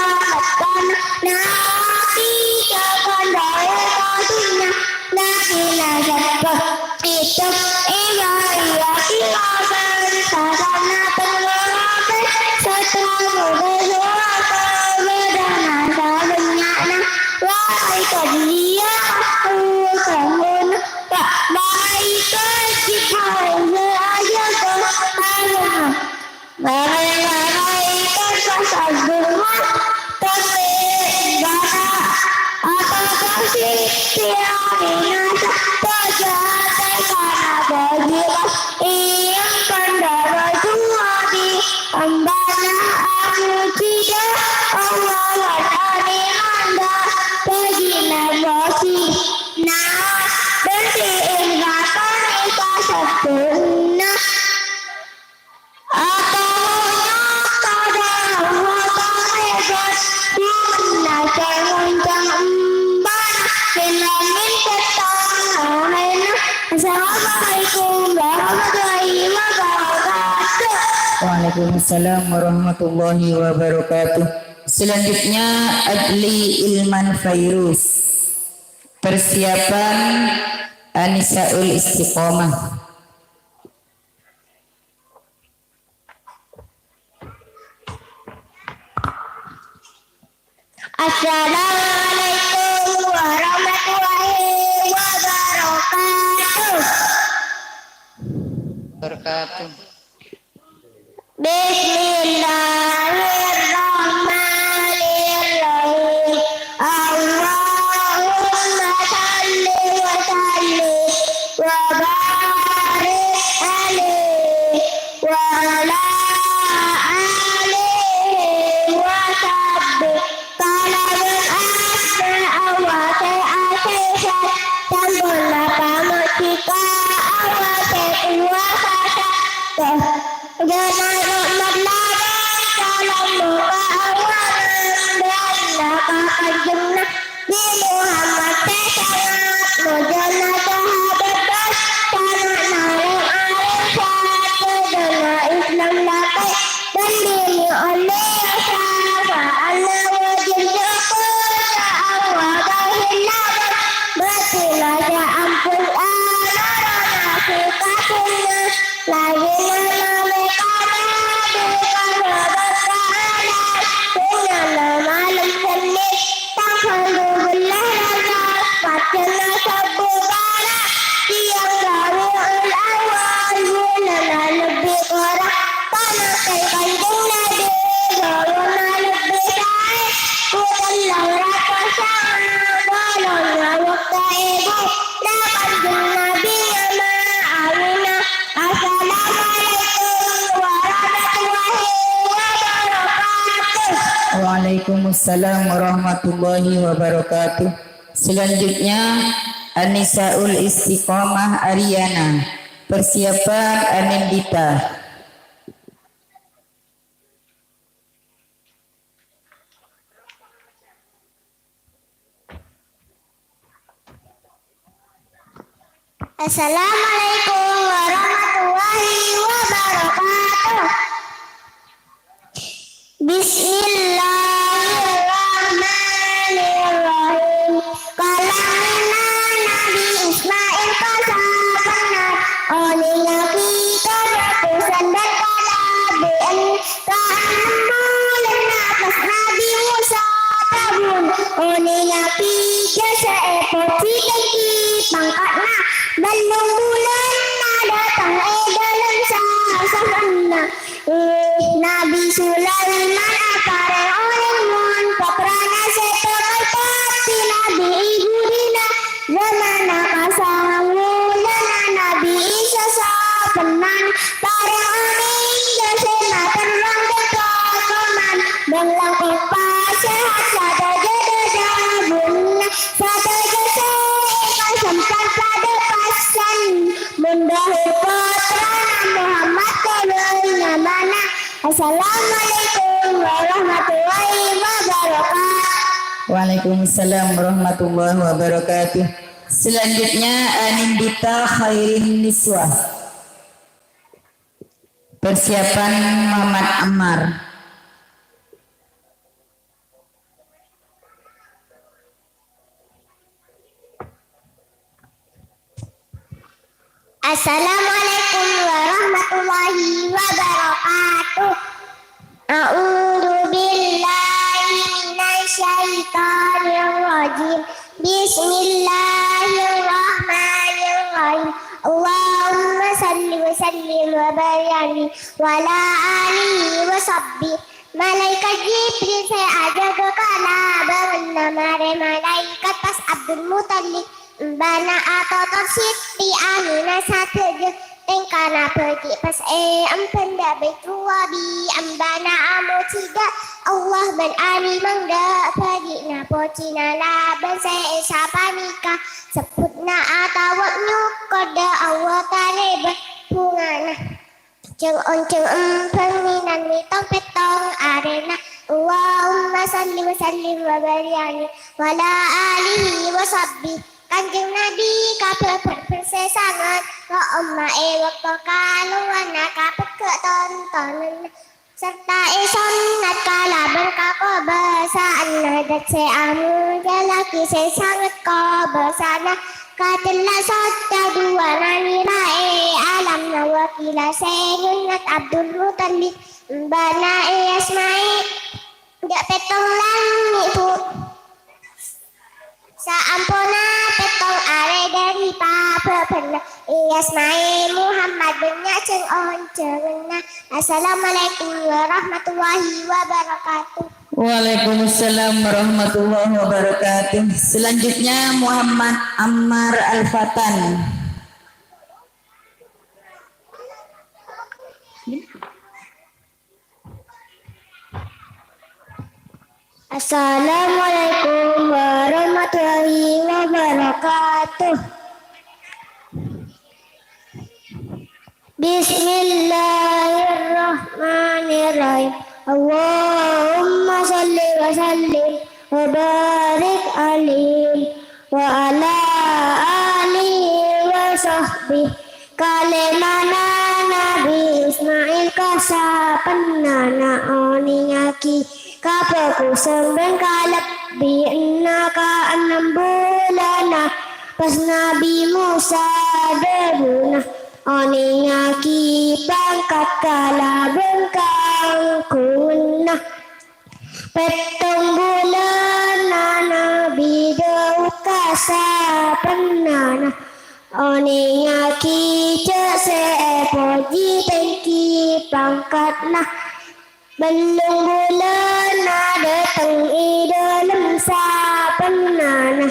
Nabi kapan daya kasunya. Nabi nasabah. Itu iya, iya, iya, sasana tenggorokan. Setelah berdoa, berdoa, sabannya'na. Wahai Qadriyah, aku bangun. Malaikat Jibril aja ke. Malaikat pas agungwa, tapi bana apa kasih tiang minasa. Pajate kana bajilah. Iyang pandara suwadi, ambana aku tidak Allah wadani manda. Pajina bosi. Nah, bersihin batani pasabbunna. Atohonyo kada Allah tarebat. Dimana cengong cang embana. Kenangin petang lahaina. Assalamualaikum warahmatullahi wabarakatuh. Waalaikumsalam warahmatullahi wabarakatuh. Selanjutnya, Adli Ilman Fairuz. Persiapan Anisaul Istiqomah. Assalamualaikum warahmatullahi wabarakatuh. Wabarakatuh. Bismillahirrahmanirrahim. Allahumma shalli wa sallim wa barik alaihi wa ala alihi wa sahbihi. Kalawan asma Allah sè asèsat, sampurna pamojhi ka Allah sè kowasa sato. Jhâlân rahmat lare salam moghâ Allah mandhârâ ka Kanjeng Nabi Muhammad sè sanget mojâna sahabat bâs, sanget narèng arèng sadhâjâna Islam lakè. Bendini oleh sapa Allah wajib syukur ka Allah lahir lawan batin aja ampun anorana sukacita. Lahirna mereka Nabi Muhammad Ta'ala. Punyana malam Senin tanggal dua belas Rajab pacana sabbhu bara tiang rabiul awal bulana lebbi korang. Panatè Kanjeng Nabi, golana lebbi saè, ku tello ratos sanga, golana wekta èbu, dâ' Kanjeng Nabi nyama Aminah. Assalamualaikum warahmatullahi wabarakatuh. Waalaikumsalam warahmatullahi wabarakatuh. Selanjutnya, Anisaul Istiqomah Ariana. Persiapan Anindita. Assalamualaikum warahmatullahi wabarakatuh. Bismillahirrahmanirrahim. Kalahèrra Nabi Ismail ka sabâna, onèngnga kita ratusan bân kalabbiyan. Kaanem bulânna pas Nabi Musa tabun, onèngnga pija sè èpojhi dhâggi' pangka'na. Bâllung bulânna dâteng è dâlem sa-, sahanna. Eh, Nabi Sulaiman aparèng orèng mon pottrana sè bhâkal dhâddhi nabi è budina. Jhâmanna ka sanga bulânna Nabi Isa sapennan, parèng onèng jhâ' sè materrang bâkto koman. Bân langkong pasèhat sadhâjâ dhâjâ bulânna, sadhâjâ sè èkasempat padâ passan. Assalamualaikum warahmatullahi wabarakatuh. Waalaikumsalam warahmatullahi wabarakatuh. Selanjutnya, Anindita Khairin Niswa. Persiapan Muhammad Ammar. Assalamualaikum warahmatullahi wabarakatuh. A'udzu billahi minasy syaithanir rajim. Bismillahirrahmanirrahim. Allahumma shalli wa sallim wa barik alaihi wa ala alihi wa sahbihi. Malaikat Jibril sè ajâgâ kalabân marè malaikat pas Abdul Muthalib. Embana atotor Siti Aminah sadhâjâ tèngkana bâghi' pas èemban dâ' Baitullah bi' embana amojhi dâ' Allah bân alimangghâ bâghi'na pojhina labân sè èsapanèka. Sebbhutna atawa nyokor dâ' Allah kalabân bhungana. Jhâng-onjhâng embhâng mènan mètong pèttong arèna. Allahumma shalli wa sallim wa barik alaihi wa ala alihi wa sahbihi. Kanjeng Nabi kabâbâr bân sè sanget, wa omma è bâkto kalowarna kapegghâ' tontonanna, sarta èsonnat kalabân kakobâsa'anna. Dâ' sè amoljâ'aghi sè sanget kobâsa'anna. Kadella socca duwâna nèra è alamma wakila sè nyonnat Abdul Muthalib, embana èasmaè dâ' pèttong langngè', Bu. Saamponna pèttong arè dâri pabâbâna, èasmaè Muhammad bânnya' jhâng-onjhânganna. Assalamualaikum warahmatullahi wabarakatuh. Waalaikumsalam warahmatullahi wabarakatuh. Selanjutnya Muhammad Ammar Al-Fatan. Assalamualaikum warahmatullahi wabarakatuh. Bismillahirrahmanirrahim. Allahumma shalli wa sallim wa barik alaihi wa ala alihi wa sahbihi. Kalèmana Nabbhi Ismail ka sapennana onèngngaghi kabhâghusân bân kalebbiyânna ka ennem bulânna. Pas Nabbhi Musa dhâbuna, "Onèngngaghi pangkat kalabân kangkunganna." Pèttong bulânna Nabbhi Daud ka sapennana, onèngngaghi jhâ' sè èpojhi tèngghi pangkatna. Bellung bulânna dâteng è dâlem sapennana.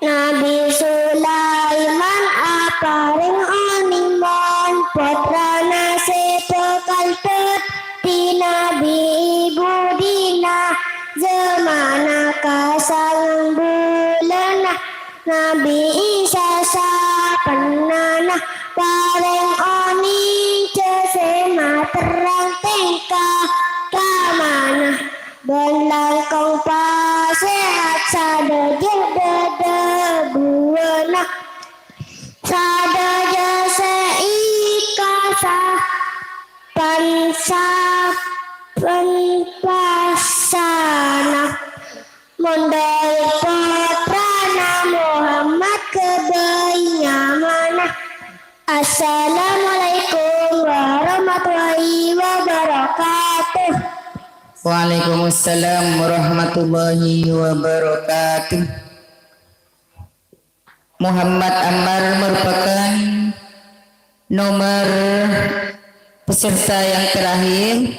Nabbhi Sulaiman aparèng onèng mon pottrana sè bhâkal dhâddhi nabbhi è budina. Jhâmanna ka sangang bulânna Nabbhi Isa sapennana parèng onèng jhâ' sè materrang tèngka kamana. Bân langkong pasèhat sadhâjâ dhâdhâbuwânna. Sadhâjâ sè èkasa pan-sapan pasana. Mon dhâri pottrana Muhammad ghâbây nyamana. Assalamualaikum warahmatullahi wabarakatuh. Waalaikumsalam warahmatullahi wabarakatuh. Muhammad Ammar merupakan nomor peserta yang terakhir.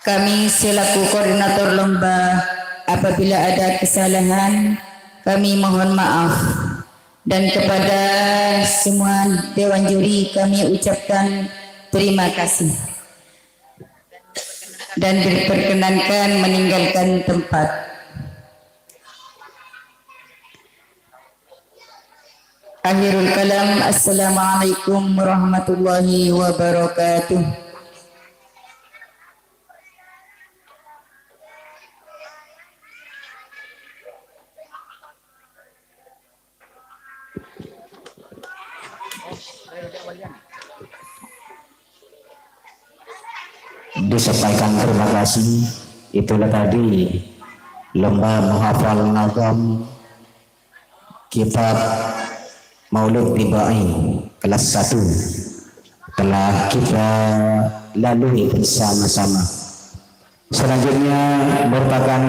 Kami selaku koordinator lomba, apabila ada kesalahan, kami mohon maaf. Dan kepada semua dewan juri, kami ucapkan terima kasih. Dan diperkenankan meninggalkan tempat. Akhirul kalam, assalamualaikum warahmatullahi wabarakatuh. Disampaikan terima kasih. Itulah tadi lomba menghafal nazam kitab Maulud Tibai kelas satu telah kita lalui bersama-sama. Selanjutnya merupakan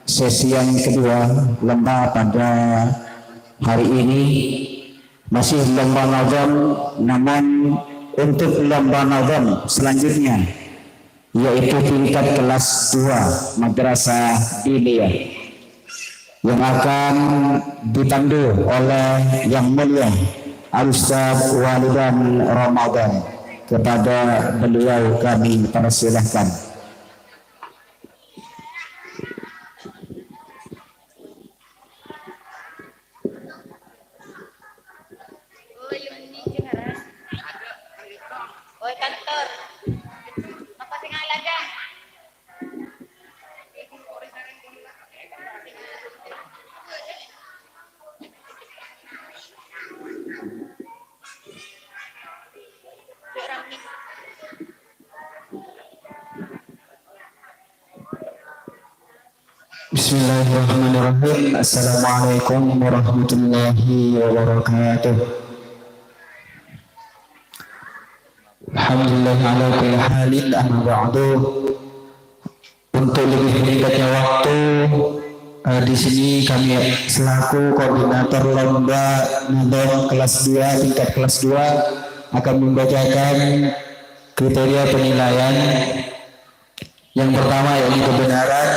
sesi yang kedua lomba pada hari ini. Masih lomba nazam, namun untuk lomba nazam selanjutnya, yaitu tingkat kelas dua Madrasah Diniyah, yang akan dipandu oleh Yang Mulia Al-Ustaz Walidan Ramadan. Kepada beliau kami persilahkan. Oi, kantor. Apa sing ala, Jang? Bismillahirrahmanirrahim. Assalamualaikum warahmatullahi wabarakatuh. Alhamdulillah ala kulli halin, amma ba'du. Untuk lebih singkatnya waktu, eh, di sini kami selaku koordinator lomba nazam kelas dua, tingkat kelas dua, akan membacakan kriteria penilaian. Yang pertama, yakni kebenaran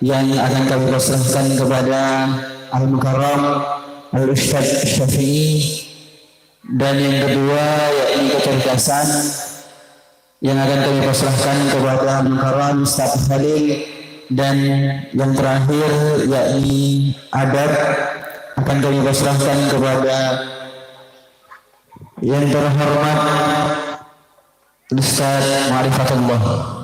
yang akan kami pasrahkan kepada Al-Mukarram Al-Ustadz Syafi'i. Dan yang kedua, yakni kecerdasan yang akan kami pasrahkan kepada Al-Mukarram Ustadz Khalil. Dan yang terakhir, yakni adab akan kami pasrahkan kepada yang terhormat Ustaz Ma'rifatullah.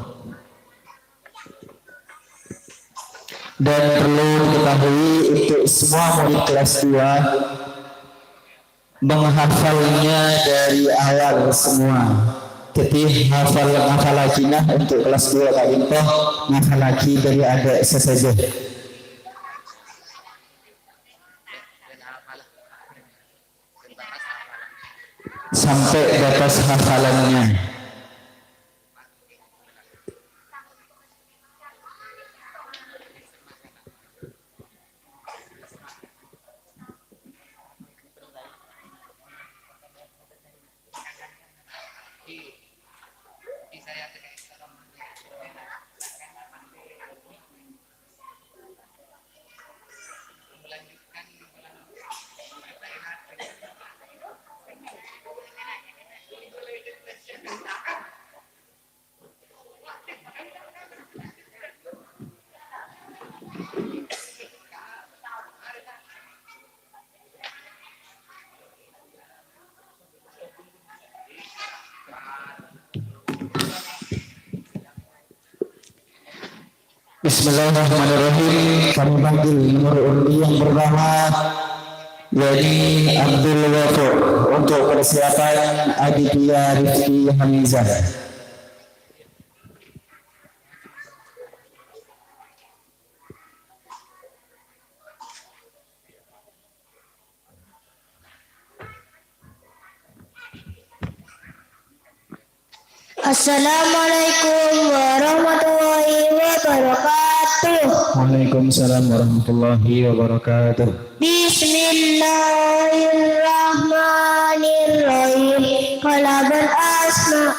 Dan perlu diketahui, untuk semua murid kelas dua menghafalnya dari awal semua. Jadi hafal, ngafalaghi, nah, untuk kelas dua ka'dinto, ngafalaghi dari adek sasaja. Sampai batas hafalannya. Bismillahirrahmanirrahim. Kami panggil nomor undi yang pertama, yakni Abdul Ghafur, untuk persiapan Aditya Rifki Hamizah. Assalamualaikum warahmatullahi wabarakatuh. Waalaikumsalam warahmatullahi wabarakatuh. Bismillahirrahmanirrahim. Kalaban asma.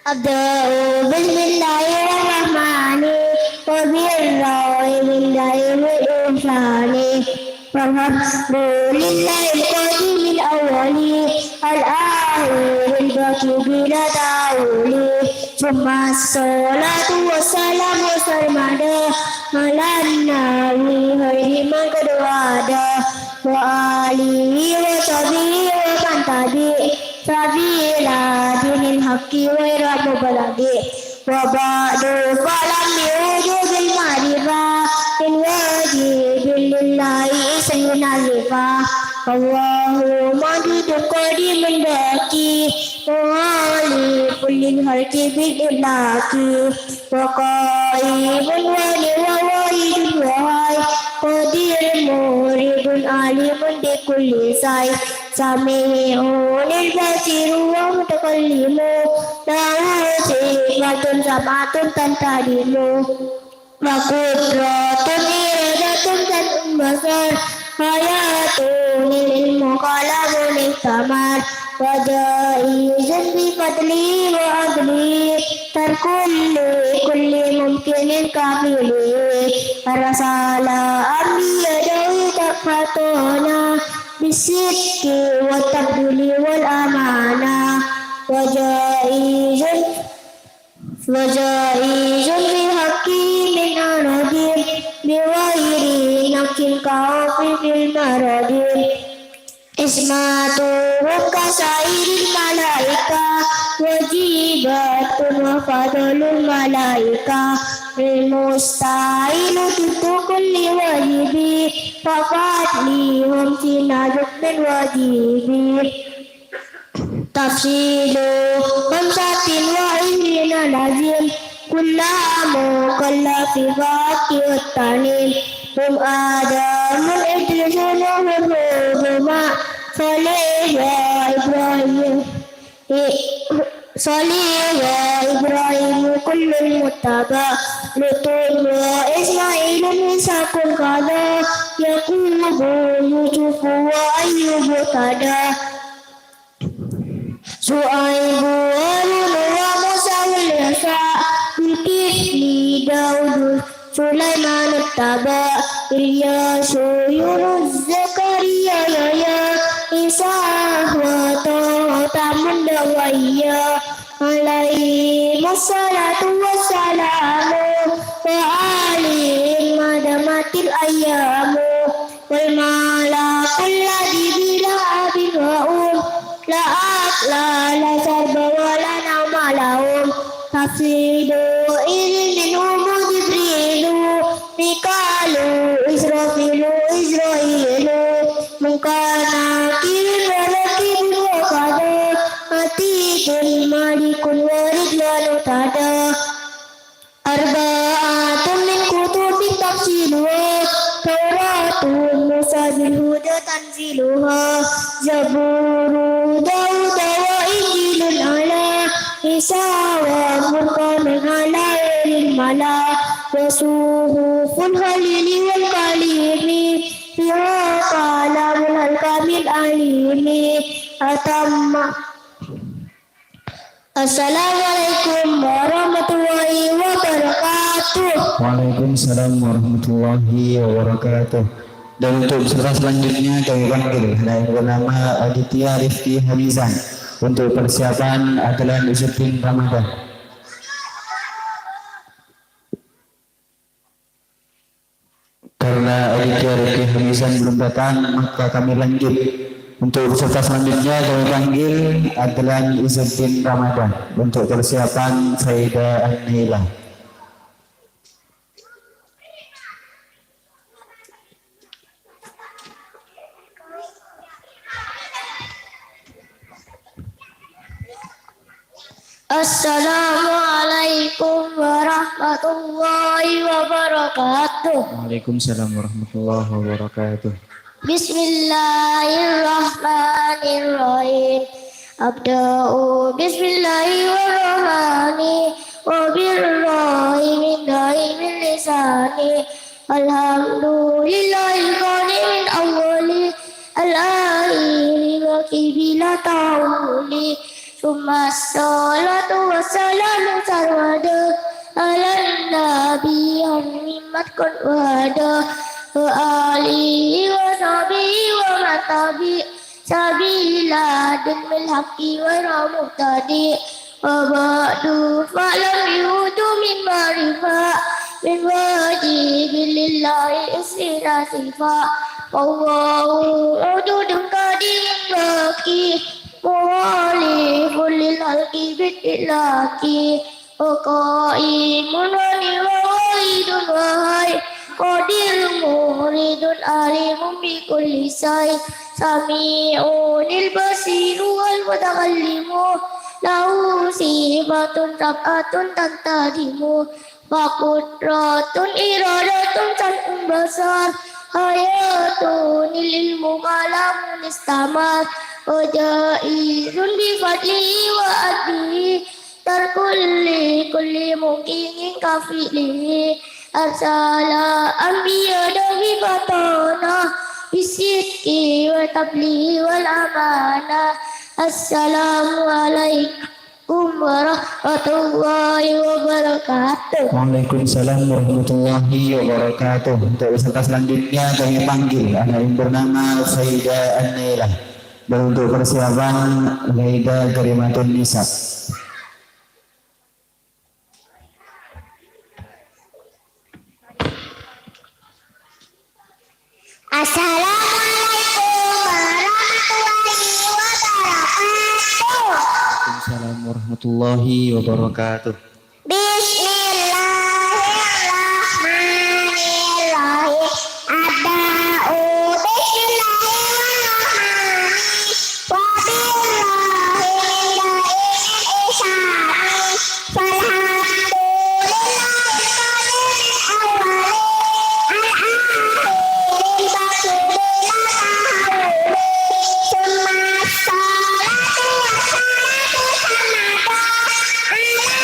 Abda'u bismillahirrahmani, wa birrahmani, wa ihsani. Walhamdulillahil qadimil awwali, al akhiril baqi bila ta'wili. Tsumma sholatu wassalamu sarmada, ala nabi khairi man qad wada. Wa alihi wa الحق غير مبلغ. وبعد فاعلم بوجوب المعرفة من واجب لله إذ ينصفة. فالله موجود قديم باقي مخالف للخلق بالإطلاق. وقائم وهو واحد وهو قدير مريد عليم بكل شيء. سميع بصير ومتكلم له صفات سبعة تنتظم. وقدرة إرادة سمع بصر حياة علم قلم ثمر. وجائز بفضله وعدله ترك لكل ممكن كافله. أرسل أنبياءه تكفطنا بالصدق والتبديل والأمانة. وجائز وجائز في حقه من عرض بغير نقص كالخوف في المرض. عصمته كسائر الملائكة واجبة وفضل الملائكة. المستحيل ضد كل واجب ففضلهم سناد من واجب. تفصيل خمسة وعشرين لازم كل مكلف فاقه التعليم. هم آدم إدريس نوح هود صالح وإبراهيم، صالح وإبراهيم كل متبع. لوط وإسماعيل إسحاق كذا يعقوب يوسف وأيوب كذا. شعيب وهارون وموسى وإلياس ذو الكفل داود سليمان اتبع. إلياس يونس زكريا يحيى إسحاق وطه ثمود وإياس عليهم الصلاة والسلام وآلهم ما دامت الأيام. والملك الذي بلا أب وأم لا أكل لا شرب ولا نوم لهم. تفصيل إذ منهم جبريل ميكال إسرافيل إسرائيل منكر نكير ورقيب وكذا عتيد مليك ورضوان كذا. أربعة من كتب تفصيلها توراة موسى بالهدى تنزيلها زبور داود وإنجيل على عيسى وفرقان على غير الملا وصحف الخليل والكليم فيها كلام الحكم العليم أتم. Assalamualaikum warahmatullahi wabarakatuh. Waalaikumsalam warahmatullahi wabarakatuh. Dan untuk peserta selanjutnya kami panggil yang bernama Aditya Rifki Hamizan untuk persiapan Adlan Izzuddin Ramadan. Karena Aditya Rifki Hamizan belum datang, maka kami lanjut. Untuk peserta selanjutnya, kami panggil Adlan Izzuddin Ramadan untuk persiapan Saida Anila. Assalamualaikum warahmatullahi wabarakatuh. Waalaikumsalam warahmatullahi wabarakatuh. Bismillahirrahmanirrahim. Abda'u bismillahirrahmani wa birrahimi daimin lisani. Alhamdulillahi qadimin awwali al-akhiri wa qibla ta'uli. Summa salatu wassalamu sarmada ala nabi Muhammad qad wada wa alihi wa sahbihi wa man tabi sabila dinil haqqi wa muhtadi. Wa ba'du, fa'lam yudu min ma'rifah min wajib lillahi isrina sifat. Wallahu wujudun qadimun baqi muhalif كل الخلق بالإطلاق. وقائم ونواعد وهي قدير مريد عليم بكل شيء. سميع البصير والمتكلم له صفات سبعة تنتظم. وقدرة إرادة سمع بصر حياة العلم كلام استمر. وجائز بفضله وعدله ترك لكل ممكن كفعله. أرسل أنبياء بفتانا بالصدق والتبليغ والأمانة. السلام عليكم ورحمة الله وبركاته. Waalaikumsalam warahmatullahi wabarakatuh. Untuk peserta selanjutnya kami panggil anak yang bernama Faida Annela. Dan untuk persiapan Faida Karimatun Nisa. Assalamualaikum warahmatullahi wabarakatuh. Waalaikumsalam warahmatullahi wabarakatuh. Bismillahirrahmanirrahim. Abda'u bismillahirrahmanirrahim. Wa billahi min syarril insani. Falhamdulillahi qadiril awwali. Al-akhiri ba'du bila tahawuli. Summa sholatu wassalamu sarmada ala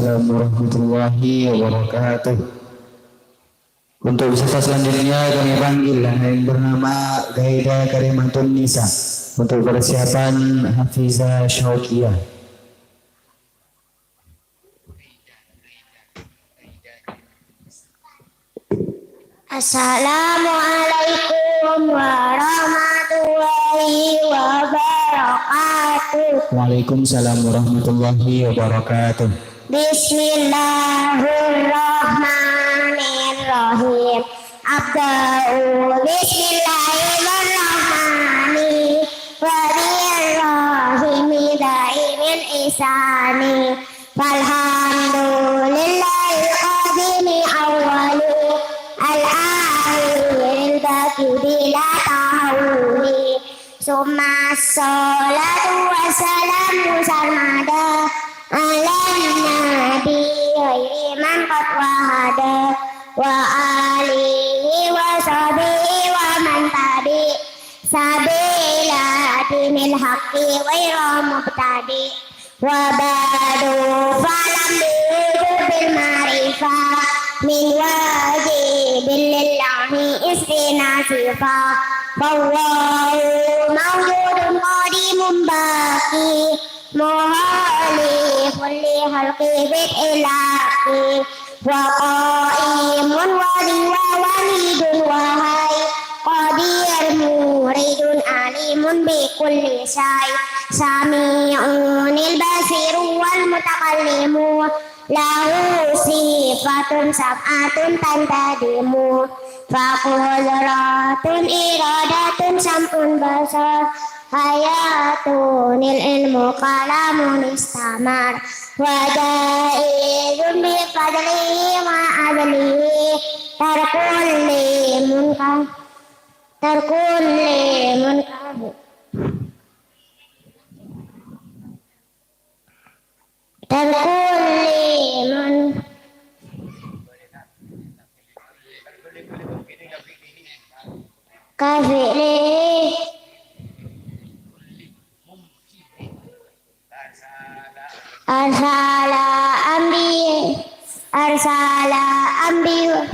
Assalamualaikum warahmatullahi wabarakatuh. Untuk peserta selanjutnya kami panggil, anak yang bernama Gaida Karimatun Nisa, untuk persiapan Hafiza Syauqiyah. Assalamualaikum warahmatullahi wabarakatuh. Waalaikumsalam warahmatullahi wabarakatuh. Bismillahirrahmanirrahim. Abda'u bismillahirrahmani wa birrahimi daimil ihsani. Falhamdulillahil qadimi awwali, al-akhiril baqi bila tahawuli. Summa sholatu wassalamu sarmada ala nabi khairi man qad wahada, wa alihi wa sahbihi wa man tabi' sabila dinil haqqi ghaira mubtadi'. Wa ba'du, fa'lam bi wujubil ma'rifah min wajibil lillahi isrina sifah. Fallahu mawjudun qadimun baqi, muhalifun li khalqi bit ilaqi. Wa qaimun wa liwa walidun wa hayy, qadir muridun alimun bi kulli syai'. Sami'unil basiru wal mutakallimu, lahu sifatun sab'atun tantadimu. Fa qudratun iradatun sam'un basar, hayatunil ilmu kalamun istamar. Wa jaizun bi fadlihi wa adlihi, tarkul li munkar, tarkul li munkar, tarkul li mun-, ka fi'li. Arsala ambi-, arsala ambi-,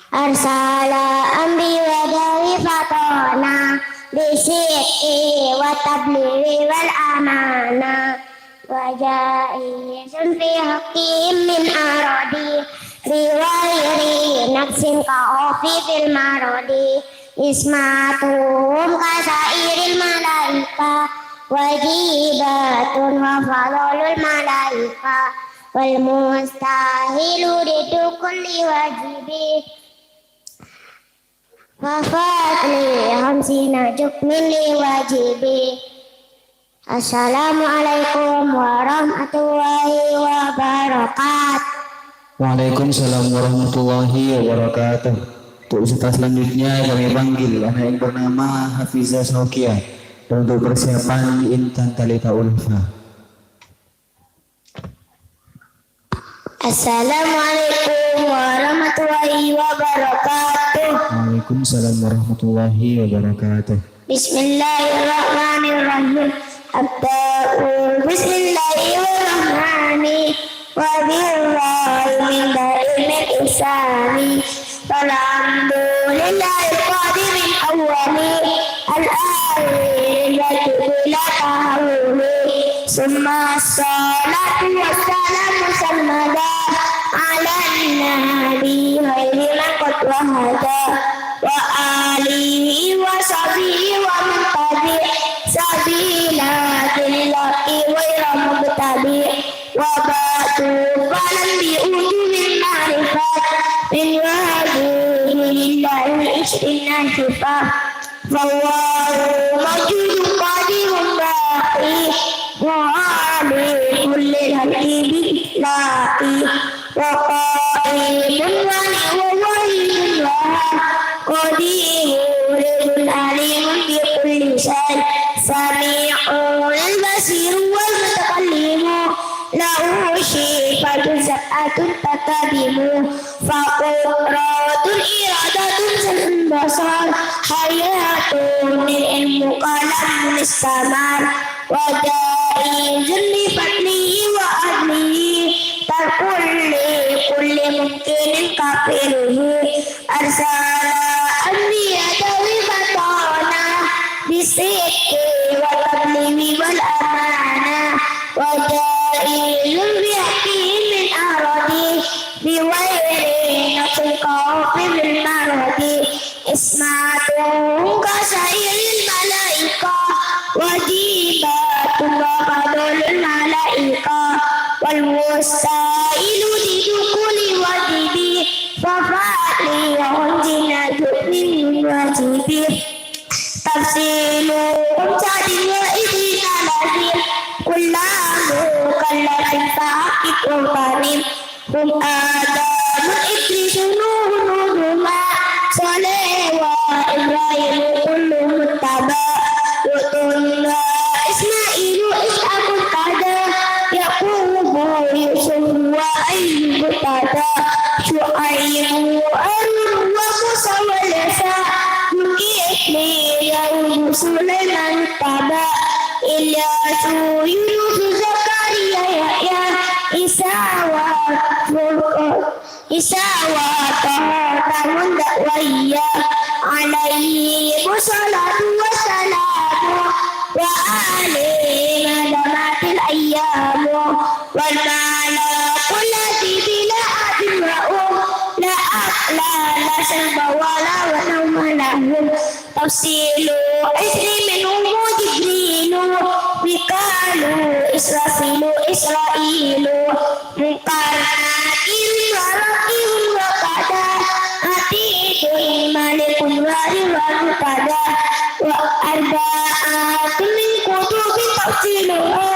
arsala ambi wadahi fatona bisidqi wa tablighi wal amana. Wa jaizun fi haqqihim min aradi, bi ghairi naqsin ka khawfi fil maradi. Ismatuhum ka sa'iril malaika, wajibatun wa fadlul malaika. Wal mustahilu diddu kulli wajibi, wa fadli khamsina jukmin li wajibi. Assalamualaikum warahmatullahi wabarakatuh. Waalaikumsalam warahmatullahi wabarakatuh. Untuk peserta selanjutnya kami panggil anak yang bernama Hafiza Saukia. Dan untuk persiapan Intan Talita Ulfa. Assalamualaikum warahmatullahi wabarakatuh. Waalaikumsalam warahmatullahi wabarakatuh. Bismillahirrahmanirrahim. Abda'u bismillahirrahmani wa birrahimi daimil ihsani. Falhamdulillahil qadimil awwali, al-akhiril baqi bila tahawuli. Summa sholatu wassalamu sarmada ala nabi khairi man qad wahada, wa alihi wa sahbihi wa man tabi' sabila dinil haqqi ghaira mubtadi'. Wa ba'du, fa'lam bi wujubil ma'rifat min wajibi lillahi isrina sifat. Fallahu mawjudun qadimun baqi, muhalifun lil khalqi bi ilaqi. Wa qaimun wa huwa wahidun wa qadimun alimun bi kulli syai'. Sami'un basirun wal mutakallimu, lahu sifatun sab'atun taqtadimu. Fa qudratun iradatun sam'un basar, hayatun ilmu kalamun istamar. وجائز لفضله وعدله ترك لكل ممكن كفله. أرسل أنبياء ذوي فطانة بالصدق والتبليغ والأمانة. وجائز بحقهم من أرضه بغير نقص الخوف بالمرض. عصمتهم كسائر الملائكة واجبة وفضل الملائكة. والوسائل لدخول واجب ففعل ينجي النجاة من واجب. تفصيلهم سادس وعشرين لفظ كل مكلف فحقق واغتنم. هم آدم إدريس نوح هود صالح وإبراهيم كل متبع. لوط وإسماعيل وإسحاق كذا يعقوب يوسف وأيوب كذا. شعيب هارون وموسى وإلياس ذو الكفل داود سليمان اتبع. إلياس يونس زكريا يحيى عيسى وفرقان عيسى وطه تمام دعوية. عليهم الصلاة والسلام وآله ما دامت الأيام. والملك الذي بلا أب وأم لا أكل لا شرب ولا نوم لهم. تفصيل عشر منهم جبريل، ميكال، إسرافيل، إسرائيل، منكر، نكير، ورقيب، وكذا، عتيد، ملك، وري، ومرتضى، وأربعة من كتب تفصيلها،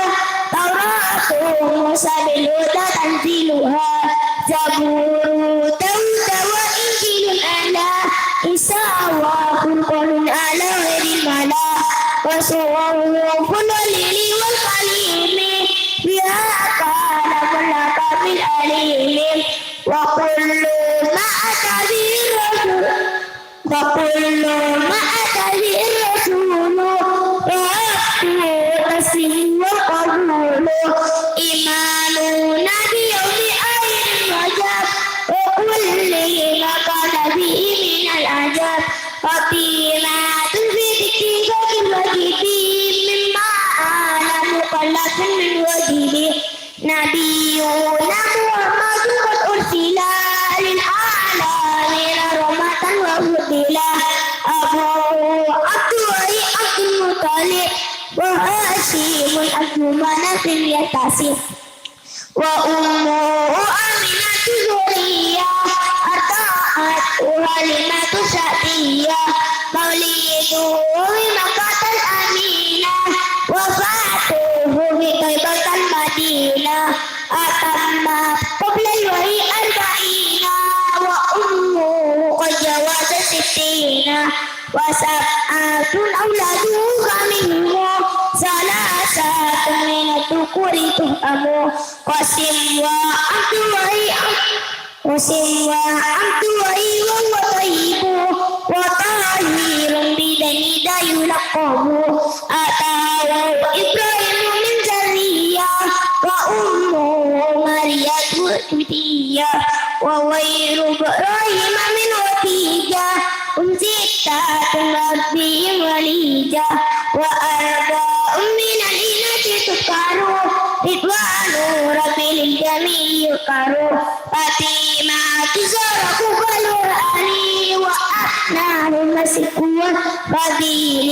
توراة موسى بالهدى تنزيلها، زبور داود وإنجيل على عيسى وفرقان على غير الملا، وصحف الخليل والكليم، بها كلام الحكم العليم، وكل ما أتى به الرسول، وكل ما أتى به الرسول، رب تسليم وقبول، إيماننا بيوم آخر رجب، وكل ما كان به من العجب، وفيما تنفي اتفاق الواجب، مما على مكلف من واجب. نبينا محمد قد أرسل للعالمين رحمة وفضلا. أبوه عبد الله عبد المطلب وهاشم عبد مناف ينتسب. وأمه آمنة الزهرية أرضعته حليمة السعدية. مولده بمكة الأمينة وفاته بطيبة المدينة. أتمت قبل الوحي أربعين وأمه قد جاوزت ستين. وسبعة أولاده فمنهم ثلاثة من الذكور تفهم. قاسم وعبد الله، قاسم وعبد الله وهو طيب، وطاهر بدم لا يلقب. أتاه إبراهيم من ذرية، وأمه مريم القبطية. وغير إبراهيم من خديجة، هم ستة ربهم وليجة. وأربع من الإناث تذكر، رضوان ربي للجميع يذكر. فاطمة الزهراء فوق القرآن، وأدناهن الصدق والفضيل.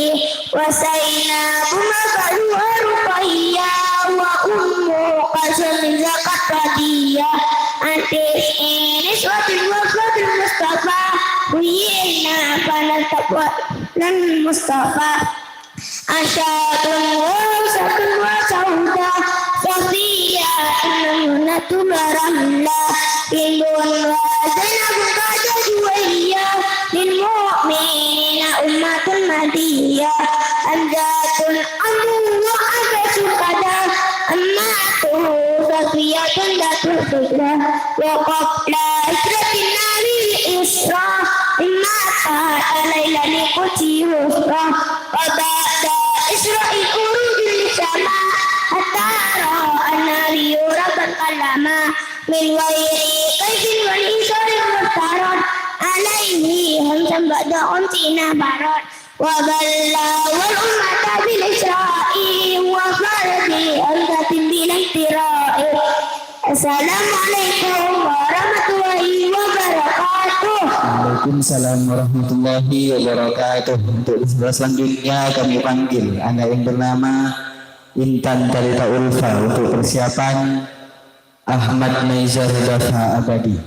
وزينب ما بعدها رقية، وأم كلثوم زكت بدية. عن تسع نسوة وفاة المصطفى، خيرن فلم تفض المصطفى. عائشة وحفصة وسودة، صفية ميمونة ورملة، هند وزينب قد جويرية، للمؤمنين أمة مهدية. حمزة عمه وعباس كذا، عمته صفية ذات الصدرة. وقبل هجرة النبي الإسراء، مات ليلة القدس يسرى. وبعد إسراء عروج للسماء حتى رأى النبي ربا كلما من غير كيف ولا إيصال مفترض عليه خمسا بعد خمسين فرض وبلغ الأمة بالإسراء وفرض خمسة بلا اضطراء. Assalamualaikum warahmatullahi wabarakatuh. Waalaikumsalam warahmatullahi wabarakatuh. Untuk peserta selanjutnya kami panggil anak yang bernama Intan Talita Ulfa untuk persiapan Ahmad Naizar Dafa Abadi.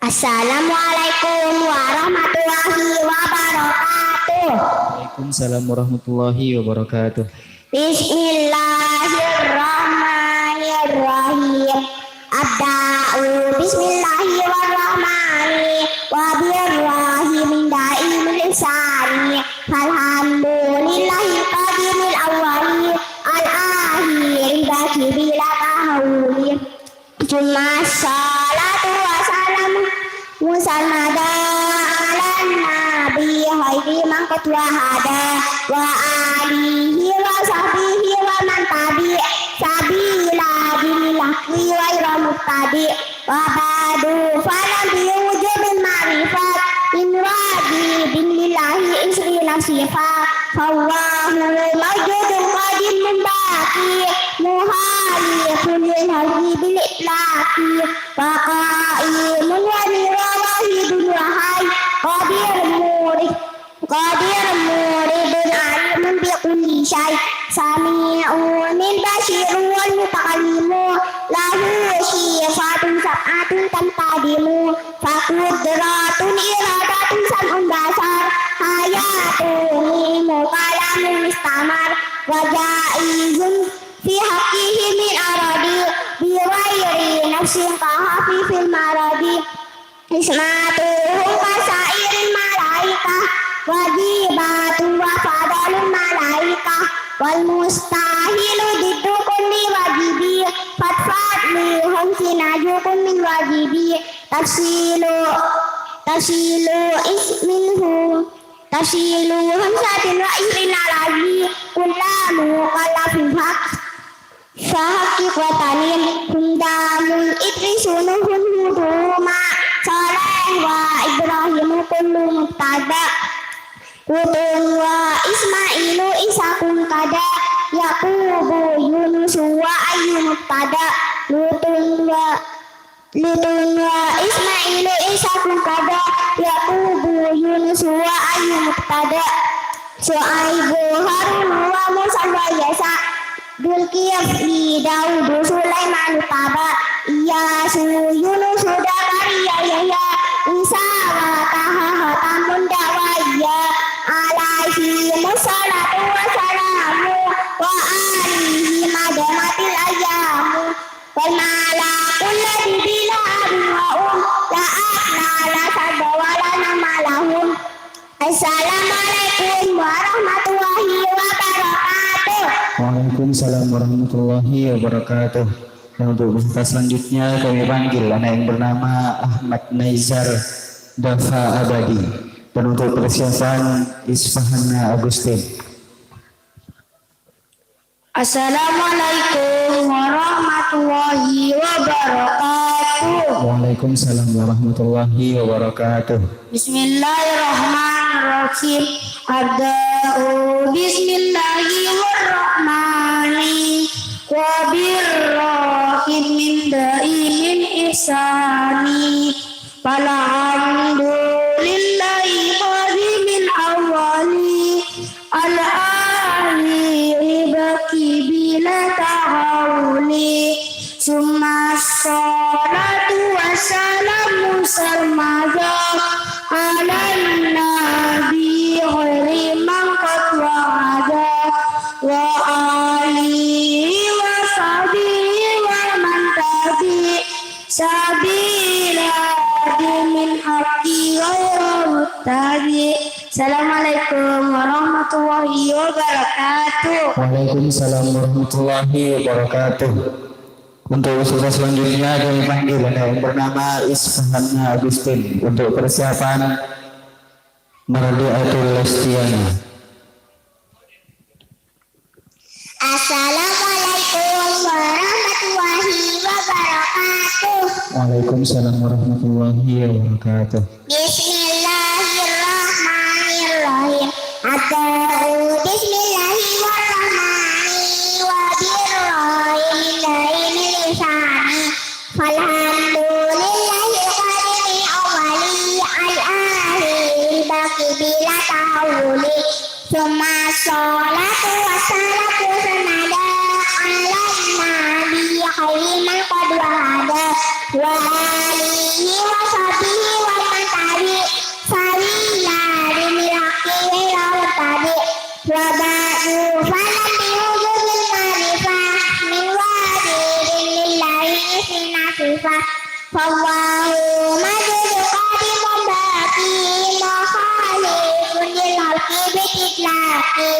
Assalamualaikum warahmatullahi wabarakatuh. Waalaikumsalam warahmatullahi wabarakatuh. Bismillahirrahmanirrahim. Abda'u bismillahirrahmani wa birrahim daimil ihsani. Falhamdulillahi qadimil awwali al-akhiri baqi bila tahawuli. Tsumma shalatu wa salamu musalmada ala nabi khairi man qad wahada wa alihi wa sahbihi wa man tabi' sabila dinil haqqi ghaira mubtadi'. Wa ba'du, fa'lam bi wujubil ma'rifat min wajibin lillahi isrina sifa. Fallahu mawjudun qadimun baqi muhalifun lil haqqi bil itlaqi. Wa qa'imun wa wahidun wa hayy. Qadir murid, qadir muridun alimun bi kulli syai'. Sami'un basirun wal mutakallimu. Lahu sifatun sab'atun tantadimu. Fa qudratun iradatun sam'un basar. Hayatun ilmu kalamun istamar. Wa jaizun fi haqqihi min aradi bi ghairi nafsin ka hafifil maradi. Ismatuhum ka sairil malaikah wajibatun wa fadalul malaikah wal mustahilu diddu kulli wajibi fadfad li khamsina juz'un min wajibi tafsilu tafsilu isminhu Tafsilu khamsatin wa isrina lazi kulla mukallafin haq. Fahaqqiq wa tanin humdamul idrisu nuhun huduma saleh wa ibrahimu kullu mubtada. Lutun wa Ismailu Ishaqun qada Yaqubu Yunusu wa ayyu mubtada. Lutun wa Lutun wa Ismailu Ishaqun qada Yaqubu Yunusu wa ayyu mubtada. Syu'aibu Harunu wa Musa wa Yasa. Dzulkifli Daudu Sulaiman taba. Iyasu Yunusu Dzakariya Yahya. Isa wa Taha khatamun da'wayya. Alaihimus salatu wassalamu wa alihi madamatil ayyamu. Wal malakul ladzi bila abin wa um, la abna la sadda wa la nama lahum. Assalamualaikum warahmatullahi wabarakatuh. Waalaikumsalam warahmatullahi wabarakatuh. Dan untuk peserta selanjutnya kami panggil anak yang bernama Ahmad Naizar Dafa Abadi. Dan untuk persiapan Isfahanna Agustin. Assalamualaikum warahmatullahi wabarakatuh. Waalaikumsalam warahmatullahi wabarakatuh. Bismillahirrahmanirrahim. Abda'u bismillahirrahmani wa birrahim min daimin ihsani. Falhamdulillahi qadimil awwali al-akhiri baqi bila tahawuli. Tsumma shalatu wassalamu sarmada ala nabi khairi man qad wahada wa alihi wa sahbihi wa man tabi' sabila dinil haqqi ghaira mubtadi'. Assalamualaikum warahmatullahi wabarakatuh. Waalaikumsalam warahmatullahi wabarakatuh. Untuk peserta selanjutnya kami panggil anak yang bernama Isfahanna Agustin untuk persiapan Mardiatul Lestiana. Assalamualaikum warahmatullahi wabarakatuh. Waalaikumsalam warahmatullahi wabarakatuh. Bismillahirrahmanirrahim. Abda'u bismillahirrahmani wa birrahim min lisani. Falhamdulillahi qadimi awwali al-akhiri baqi bila tahawuli. Tsumma sholatu wassalatu sarmada ala nabi khairi man qad wahada. Wa alihi wa sahbihi wa man tabi' sawi yarimil haqqi wa ila tabi'. Wa ba'du, falam bihudusil ma'rifah min wajibin lillahi isina sifah. Fallahu majid qadimun baqi mukhalifun lil haqqi bi itlaqi.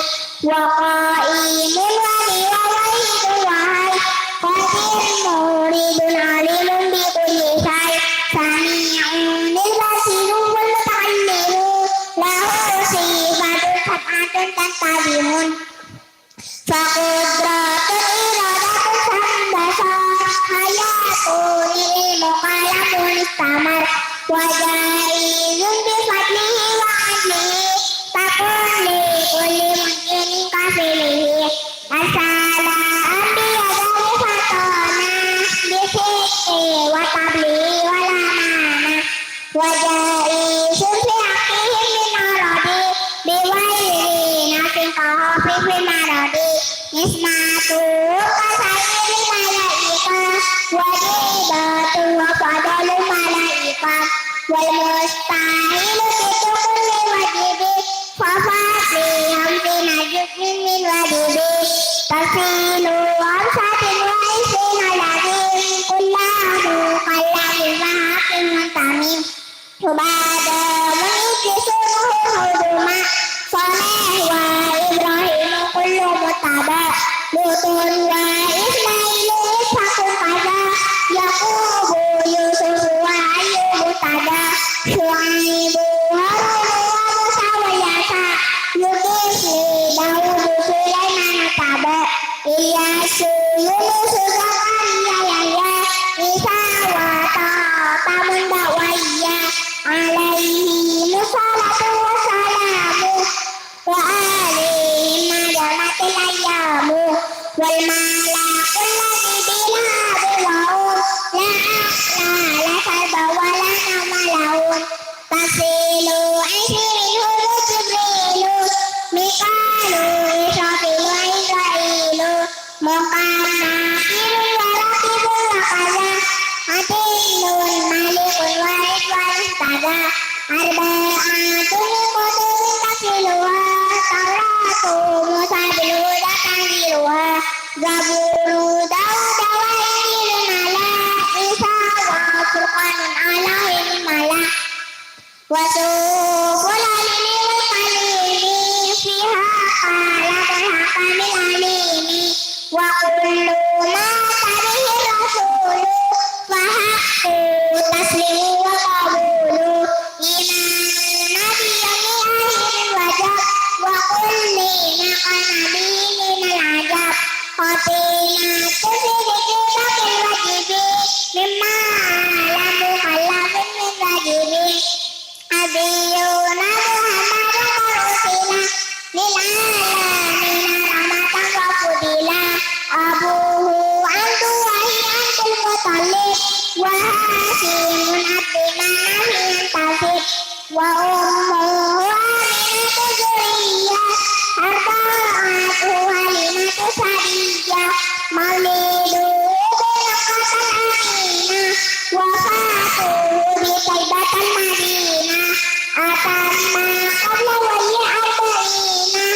Wa qaimun wa liwa wahidun wahai qadir muridun alimun bi kulli syai. Sami'un lil basirun wal mutakallimun. Lahu sifatun sab'atun tantazimun. Fa qudratun iradatun samma basar, hayatun ilmu qalamun istamar, wa jaizun bi fadlihi wa adlihi, takun li kulli mumkinin ka fi'lihi. Arsala anbiya dzawi fatona, bi sidqi wa tablighi wal amanah. Wa jaizun fi haqqihim min aradi, bi ghairi nafsin ka khawfi fi maradi. Ismatu ka sairil malaika, wa dibatu wa fadalu malaika. Wal mustahilu sidqu kulli wajibi, fa fadli khamsina juz'in min wajibi. Tafsilu khamsatin wa ishrina ladzi, kullahu qalla min haqqin muntamim. Ubada mu'izzu sunuhu huduma, Saleh wa Ibrahim kullu muttaba, Lutun wa Ismailu Ishaqu kaza, Yaqubu Yusuf wa Ayyubu tada, Syu'aibu Harunu wa Musa wa Yasa, Yudis li Daudu Sulaiman taba, Ilyasu Yunusu Zakariya Yahya, Isa wa Taha Tamun Ba'waiya, alaihimus salatu wassalamu, wa alihim ma damatil ayyamu, wal malakul ladzi biha adwa'u, la aqla la qalba wa la nauma lahum. Tafsilu isri minhum Jibrilu, Mikalu, Israfilu, Israilu, Muqarrabun wa Raqibun wa kaza, Atinun, Malikun wa Ridwanus tada, arba'atun min qutubin tafsiluha, Tauratu Musa bil huda tanziluha, Zaburu Dauda wa Injilu mala, Isa wa Furqanun ala ilmi mala. Wa suhuful ilmi wal kalimi, fiha kalamul hakamil alimi. Wa kullu ma ata bihi rasulu, fa haqqu taslimu wa qabulu. Imanuna bi yaumi akhiril wajab, wa kulli ma kana bihi minal ajab. Khatimatu sidqi baqil wajibi, mimma lam yukhallaf min wajibi. Nabiyuna Muhammadun qad ursila, lil alamina rahmatan wa fudila. Abuhu Abdullahi Abdul Muttalib, wa Hasyimun Abdi Manafin yantasib. Wa ummuhu Aminatu Juwairiyah, arda'athu Halimatu Sa'diyah. Mauliduhu bi Makkatal Aminah, wafatuhu bi Thaibatal Madinah. Atamma qabla wahyi arba'ina,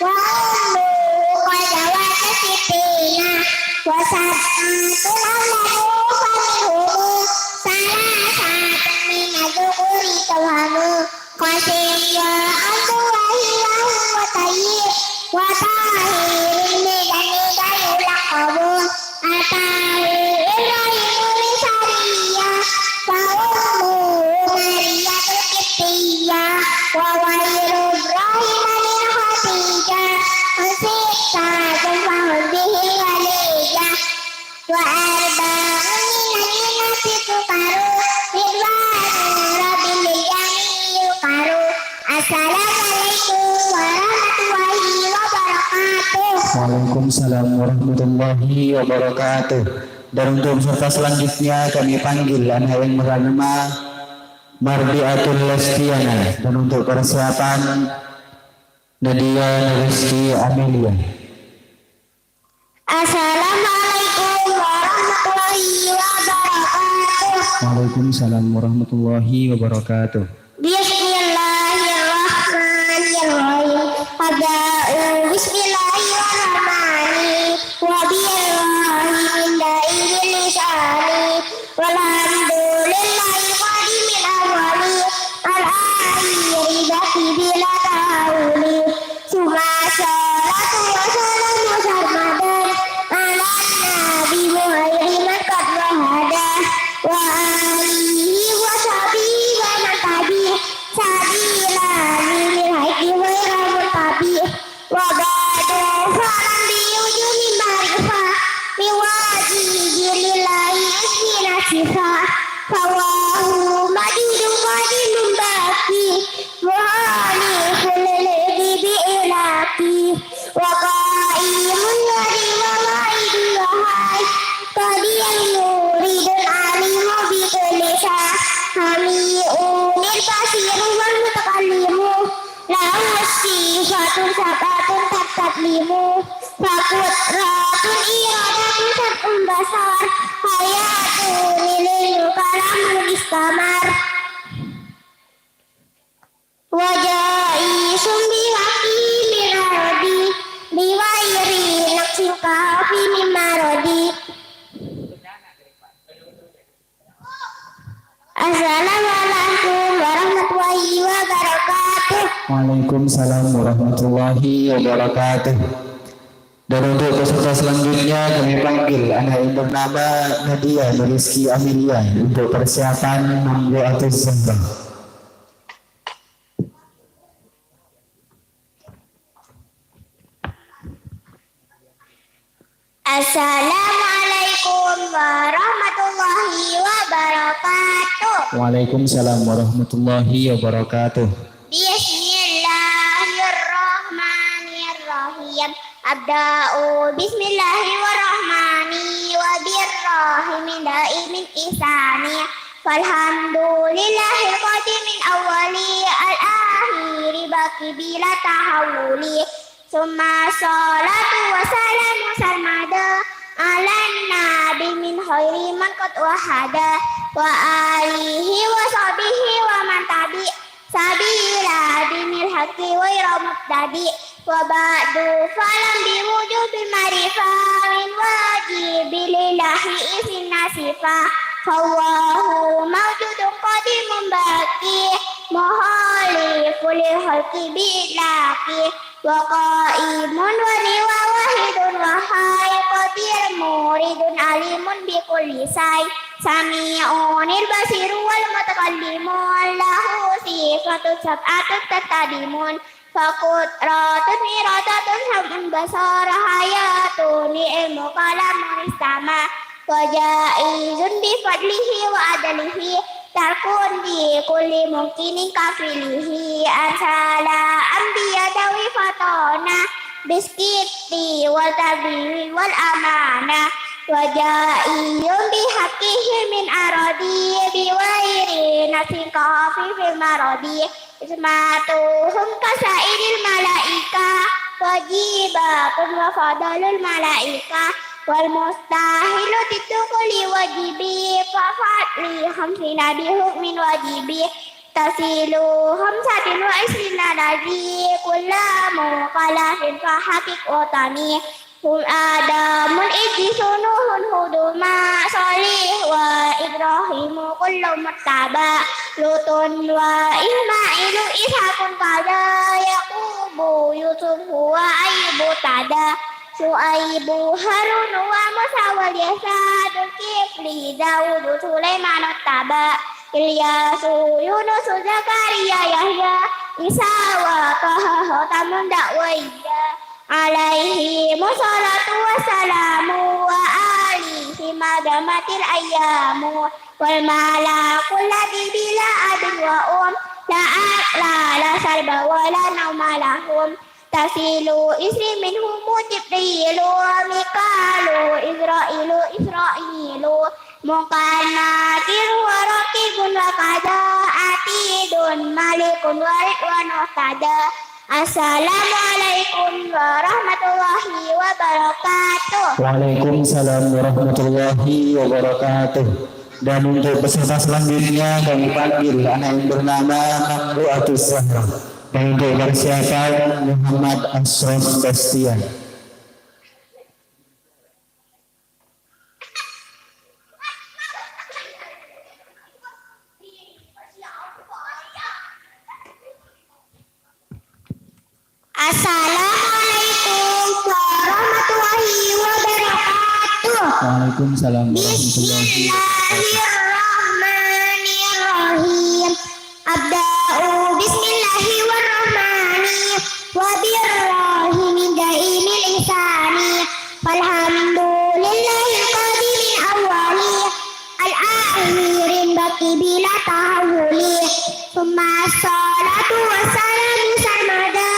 wa ummuhu qad zawajat sittina. Wa sab'atun awladuhu faminhumu, salasatun minadh-dhukuri tawhamu. Qasim wa Abdullahi wa huwa thayyib, wa tahirun bi dzalika yulaqabu. Atahu Ibrahimu min Sariyyah, fa ummuhu Mariyatul Qibtiyyah, wa Waalaikumsalam warahmatullahi wabarakatuh. Dan untuk peserta selanjutnya kami panggil anak yang bernama Mardiatul Lestiana. Dan untuk persiapan Nadia Rizky Amelia. Assalamualaikum warahmatullahi wabarakatuh. Waalaikumsalam warahmatullahi wabarakatuh. Bismillahirrahmanirrahim. Abda'u bismillahirrahmani. Wa billahi min da'i lisani. Walhamdulillahi qadimin awwali. Al-akhiri baqi bila tahawuli. Summa salatu wa salamu sarmadan ala nabi muhairi man qad wahada. Wa alihi wa sahbihi wa man tabi' sabila dinil haqqi ghaira muttabi'. Wa ba'du, falam bi wujudi ma'rifah, bi wajibi lillahi ismi nasifa. Fawahu majudun qadimun baqi, muhalifun lil haqqi bi ilaqi. Wa qaimun wa riwa wa idul wahai, qadiyan muridun alimu bi kulli sa. Sami'un basirun wal mutakallimu. Lahu sifatun sab'atun tattadlimu. Fa qudratun iradatun sam'un basar. Hayatun ilmu kalamun istamar. Wa jaizun bi haqqi min aradi. Bi ghairi naqsin kafi min maradi. Assalamualaikum warahmatullahi wabarakatuh. Waalaikumsalam warahmatullahi wabarakatuh. Dan untuk peserta selanjutnya kami panggil anak yang bernama Nadia Rizky Amelia untuk persiapan Mamlu'atuz Zahra. Assalamualaikum warahmatullahi wabarakatuh. Waalaikumsalam warahmatullahi wabarakatuh. Bismillahirrahmanirrahim. Abda'u bismillahirrahmani wa birrahimi daimin ihsani. Walhamdulillahil qadimin awwali al-akhiri baqi bila tahawuli. Summa sholatu wa salamu sarmada ala nabi min khairi man qad wahada. Wa alihi wa sahbihi wa man tabi' sabila dinil haqqi ghaira mubtadi'. Wa ba'du, falam bi wujubi ma'rifah min wajibi lillahi ismi nasifa. Fahuwa mawjudun qadimun baqi, muhalifun lil khalqi bi itlaqi. Wa qaimun wa riwa wahidun wahai, qadir muridun alimun bi kulli say. Sami'unil basiru wal mutakallimun, lahu sifatun sab'atun tattadimun. Fa qudratun iradatun sam'un basar, hayatun ilmu kalamun istama. Wa jaizun bi fadlihi wa adlihi, tarkun bi kulli mumkinin kafilihi. Arsala anbiya dawi fatona bisidqi wal tablighi wal amana. Wa jaizun bi haqqihi min aradi bi ghairi naqsin kafi fil maradi. Ismatuhum kasairil malaika, wajibatun wa fadalul malaika, wal mustahilu diddu kulli wajibi, fa fadli khamsina bi hukmin wajibi, tasilu khamsatin wa isrina nazi, kulla mukallafin fa haqiq wa tani. Hum Adamun Idrisu Nuhun Huduma Shalih wa Ibrahimu kullu muttaba. Lutun wa Ismailu Ishaqun kada. Yaqubu Yusufu wa Ayyubu tada. Syu'aibu Harunu wa Musa wal Yasa. Dulkifli Daudu Sulaiman taba. Ilyasu Yunusu Zakaria Yahya. Isa wa Taha Khotamun Da'waiya. Alaihimus shalatu wassalamu wa alihim madamatil ayyamu wal malakul ladzi bila abin wa um la aqla la salba wa la nauma lahum. Tafilu isri minhumu Jibrilu, Mikalu, Izra'ilu, Isra'ilu, Mungkar, Nakir, wa Raqibun wa kada, Atidun, Malikun, Warid wa Muhtada. Assalamualaikum warahmatullahi wabarakatuh. Waalaikumsalam warahmatullahi wabarakatuh. Dan untuk peserta selanjutnya kami panggil anak yang bernama Mamluatus Zahra. Dan untuk persiapan Muhammad Asrof Bastian. Assalamualaikum warahmatullahi wabarakatuh. Waalaikumsalam warahmatullahi wabarakatuh. Bismillahirrahmanirrahim. Abda'u bismillahirrahmani wa birrahimi da'imil ihsani. Falhamdulillahil qadimil awwali, al-akhiril baqi bila tahawuli. Tsumma shalatu wassalamu sarmada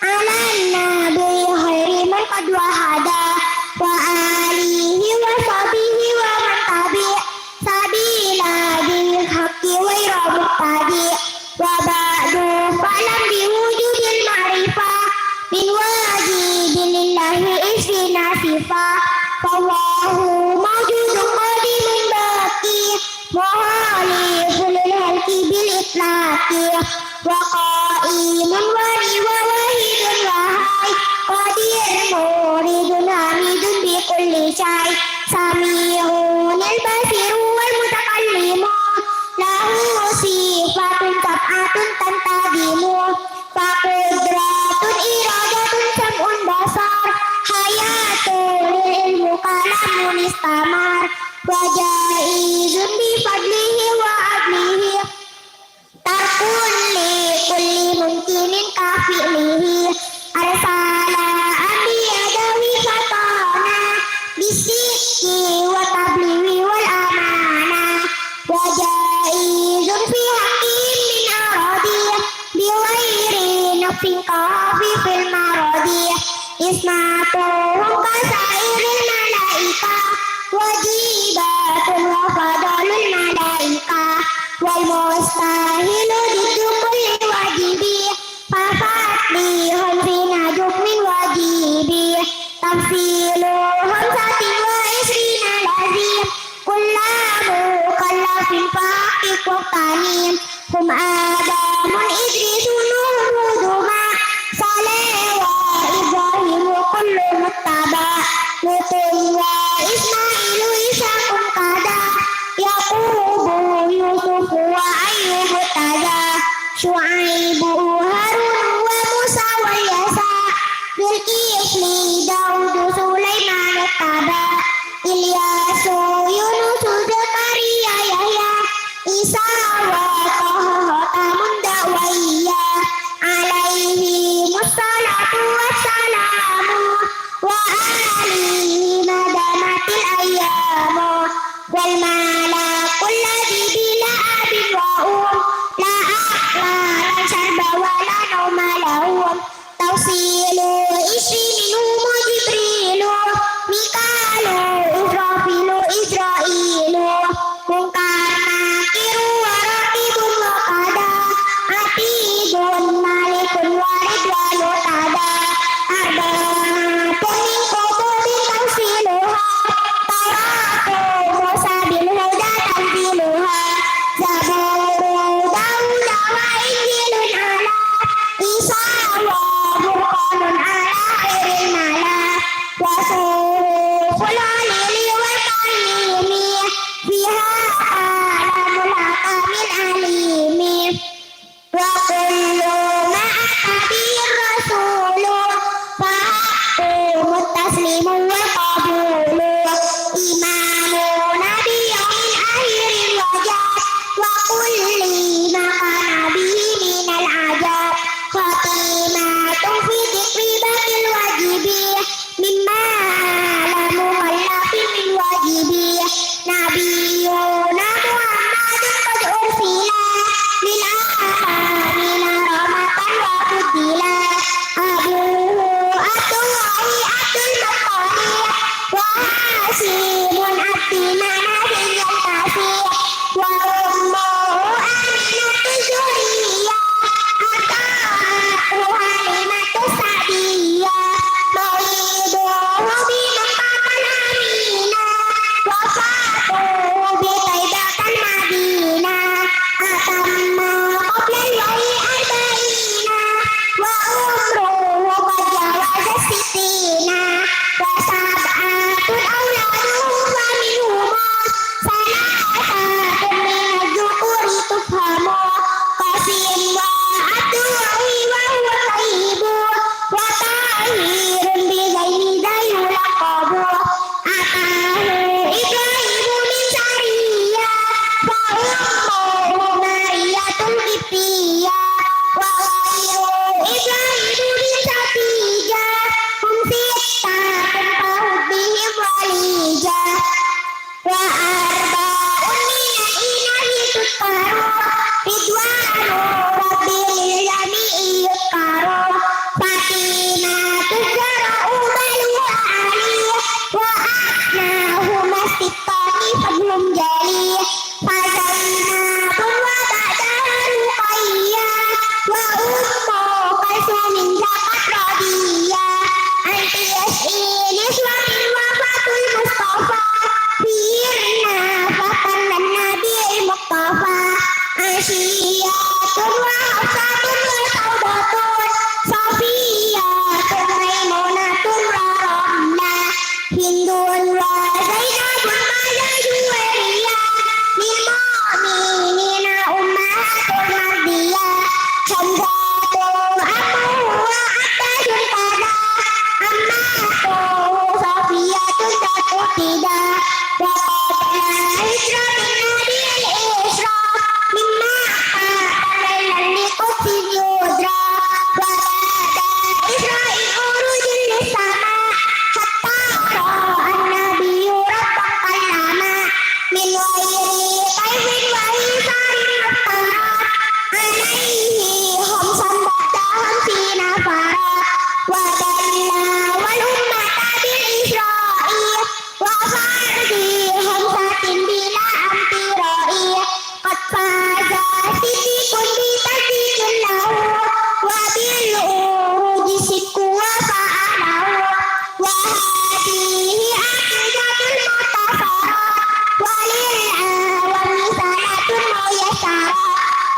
ala nabi khairi man qad wahada, wa alihi wa sahbihi wa man tabi' sabila dinil haqqi ghaira mubtadi'. Wa ba'du, fa'lam bi wujubil ma'rifah min wajibin lillahi isrina sifah. Fallahu mawjudun qadimun baqi, muhalifun lil khalqi bil itlaqi. Wa qa'imun wa li wa wahidun wa hayy, qadir muridun hamidun bi kulli syai'. Sami'un al-basiru wal mutakallimu, lahu sifatun sab'atun tantazimu. Fa qudratun iradatun sam'un basar, hayatun lil ilmu kalamun istamar. Wa jaizun bi fadlihi wa adlihi, tarkun li kulli mumkinin ka fi'lihi. Arsala anbiya dawi fatana, bisidqi wa tablighi wal amana. Wa jaizun fi haqqihim min aradi, bi ghairi nafsin ka fil maradi. Ismatuhum ka sairil malaika, wajibatun wa fadlul malaika. Wal mustahilu diddu kulli wajibi, fa fatlihum fi najub min wajibi. Tafsilu khamsatin wa isrina lazim, kulla mukallafin faqih waqtani. Hum Adamun Idrisu Nuhun Hudu ma, Saleh wa Ibrahimu kullu muttaba. Lutun wa Ismailu Ishaqun kada, Yaqubu Yusufu wa Ayyubu tada. Syu'aibu Harunu wa Musa wa Yasa, Zulkifli Daudu Sulaiman taba. Ilyasu Yunusu Zakaria Yahya, Isa wa Taha khatamun da'wiyya. Alaihimus salatu wassalamu, wa alihim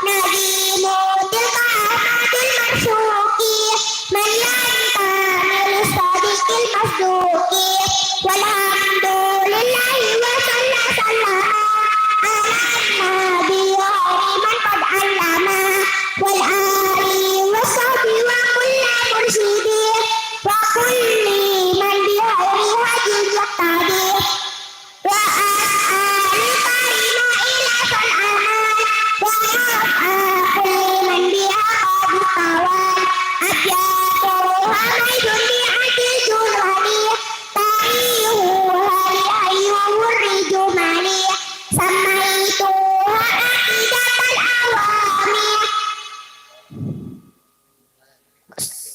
نظيم تلك أحمد المرزوق، من ينتمي للصادق المصدوق. والحمد لله وصلى سلم على النبي خير من قد علم، والآل والصحب وكل مرشد، وكل من بخير هدي يقتدي. وأسأل الكريم إله الأمان ونفع كل من بها قد استوان. أبياتها ميز بعدد الولي، طريقها لأن يورد مني، سميتها عقيدة العوام.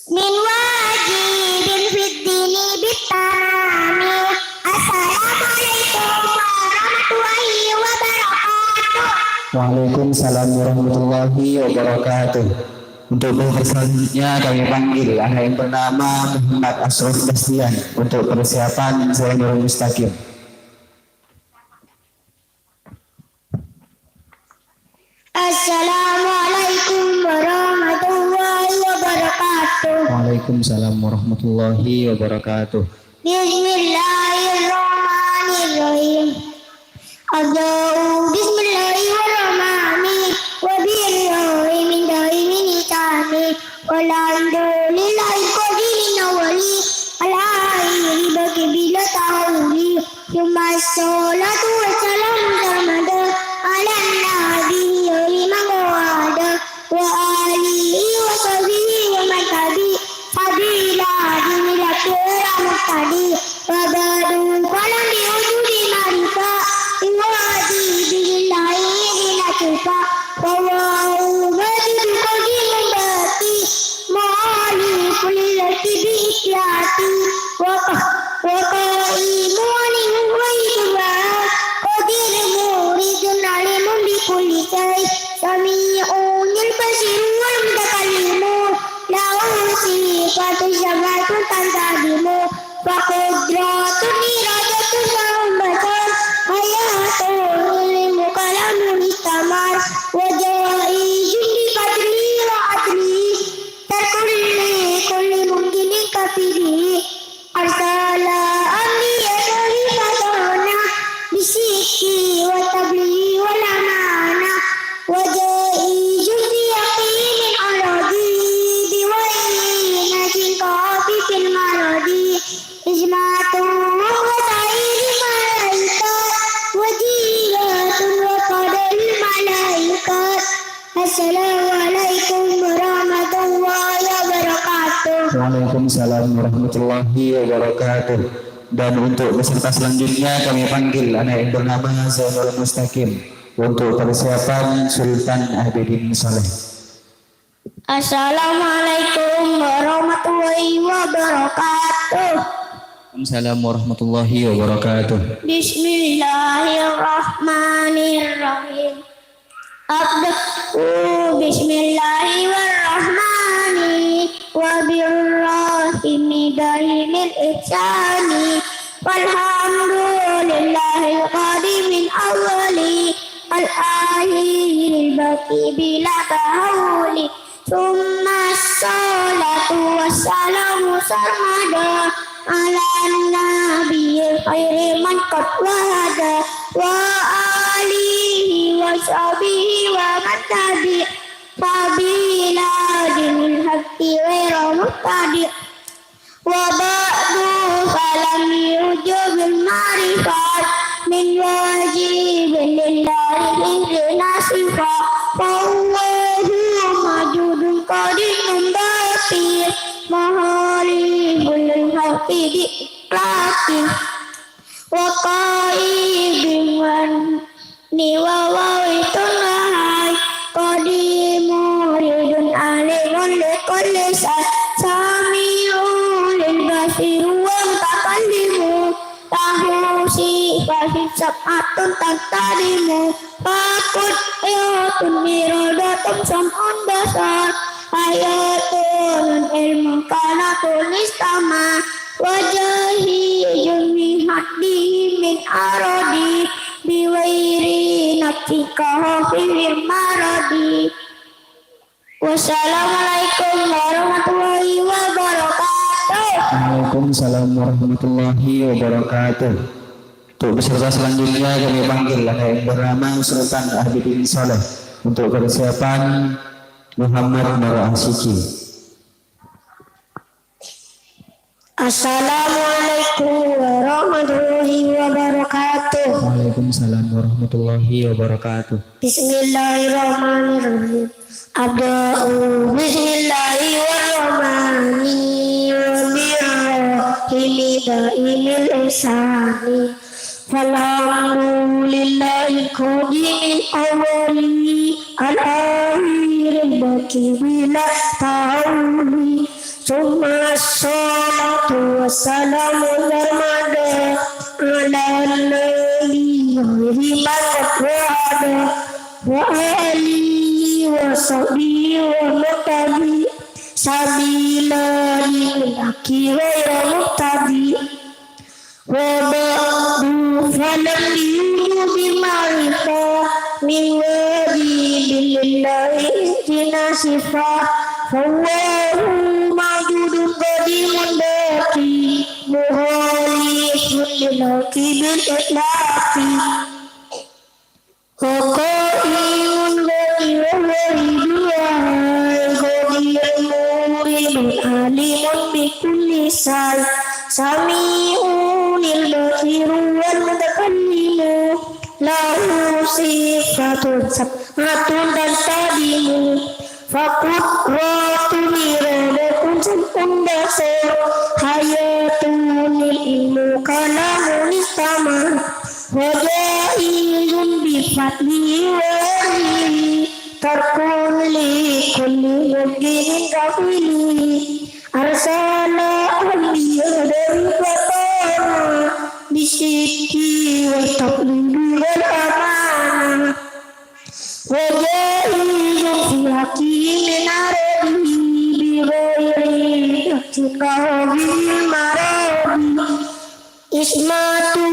من واجب في الدين بالتمام. السلام عليكم ورحمة الله وبركاته. Waalaikumsalam warahmatullahi wabarakatuh. Untuk peserta selanjutnya kami panggil anak yang bernama Muhammad Asraf Bastian untuk persiapan Zainul Mustaqim. Assalamualaikum warahmatullahi wabarakatuh. Waalaikumsalam warahmatullahi wabarakatuh. Bismillahirrahmanirrahim. Abda'u bismillahirrahmani wa billahi min daimi nisani. Walhamdulillahi qadimin awwali, al-akhiri baqi bila tahawuli. Tsumma sholatu wassalamu sarmada ala nabi khairi man qada, wa alihi wa sahbihi wa man tabi' sabila dinil haqqi ghaira mubtadi'. Wa ba'du, falam bi wujudi ma'rifah, iwadi billahi hina tufa, wa huwa wajidu qadimun baqi, mukhalifu lil haqqi bi ihtiyati, wa qa-, wa qaimu anil ghairi wa qadir muridun alimun bi kulli syai', sami'un lil basir wal mutakallimu, lahu sifatu syabhatun tantazimu, fa qudratun iradatun wa basar, hayatun ilmu kalamun istamar, wa jaizun bi fadlihi wa adlihi, tarkun li kulli mumkinin kafili. Arsala anbiya syarifata huna, bisidqi wa tablighi wal amana, wa jaizun bi haqqi min aradi, bi wa'in najin qafi fil maradi. Ismatun wa sairil malaikat, wa jiratun wa qadril malaikat. Assalamualaikum warahmatullahi wabarakatuh. Waalaikumsalam warahmatullahi wabarakatuh. Dan untuk peserta selanjutnya kami panggil anak yang bernama Zainul Mustaqim untuk persiapan Sultan Abidin Saleh. Assalamualaikum warahmatullahi wabarakatuh. Waalaikumsalam warahmatullahi wabarakatuh. Bismillahirrahmanirrahim. Abda'u bismillahi warrahmani wa birrahimi daimil ihsani. Walhamdulillahi qadimin awwali, al-akhiril baqi bila tahawuli. Tsumma sholatu wassalamu sarmada ala nabiyil khairi man qad wahada, wa alihi wa sahbihi wa man tabi' sabila dinil haqqi ghaira mubtadi'. Wa ba'du, falam yujubil ma'rifat min wajibin lillahi hina sifat. Fa huwa mawjudun qadimun baqi, mukhalifun lil haqqi bi itlaqi. Wa qa'imun ni wa wawitun wahai, qadimun muridun alimun li kulli syai', sami'un lil basir wa mutakallimu, lahu sifatun sab'atun tantazimu, fa qudratun iradatun sam'un basar, hayatun ilmun kalamun istamar, wa jaizun bi haqqi min aradi, بغير نفس كهوف المرض. Wassalamualaikum warahmatullahi wabarakatuh. Waalaikumsalam warahmatullahi wabarakatuh. Untuk peserta selanjutnya kami panggil, ada yang bernama Sultan Abidin Saleh untuk persiapan Muhammad Nur Asyiki. Assalamualaikum warahmatullahi wabarakatuh. Waalaikumsalam warahmatullahi wabarakatuh. Bismillahirrahmanirrahim. Abda'u bismillahirrahmanirrahim. Birrahimi daimil ihsani. Falhamdulillahil qadimil awwali, al akhiril baqi bila tahawuli. Tsumma shalatu wassalamu sarmada ala nabi khairi man qad wahada, wa alihi wa sahbihi wa muttabi sabila dinil haqqi ghaira mubtadi. Wa ba'du, falam yujubi ma'rifah min wajibin lillahi intinasifah. Fallahu mawjudun qadimun baqi, mukhalifun lil haqqi bil itlaqi. Wa qaimun ghani wa wahidun wahai, qadirun muridun alimun bi kulli syai', sami'un basirun wal mutakallimu, lahu sifatun sab'atun tantazimu. Fa qudratun iradatun sam'un basar, hayatun lil ilmu kalamun istamar, wa jaizun bi fadlihi wa amrihi, tarkun li kulli mumkinin kafili. Arsala anbiya dari fatana, bisidqi wa tabligi wal amanah. Wa jaizun fi haqqihi min arabihi bi ghairi ihtiqaqil maradi. Ismatun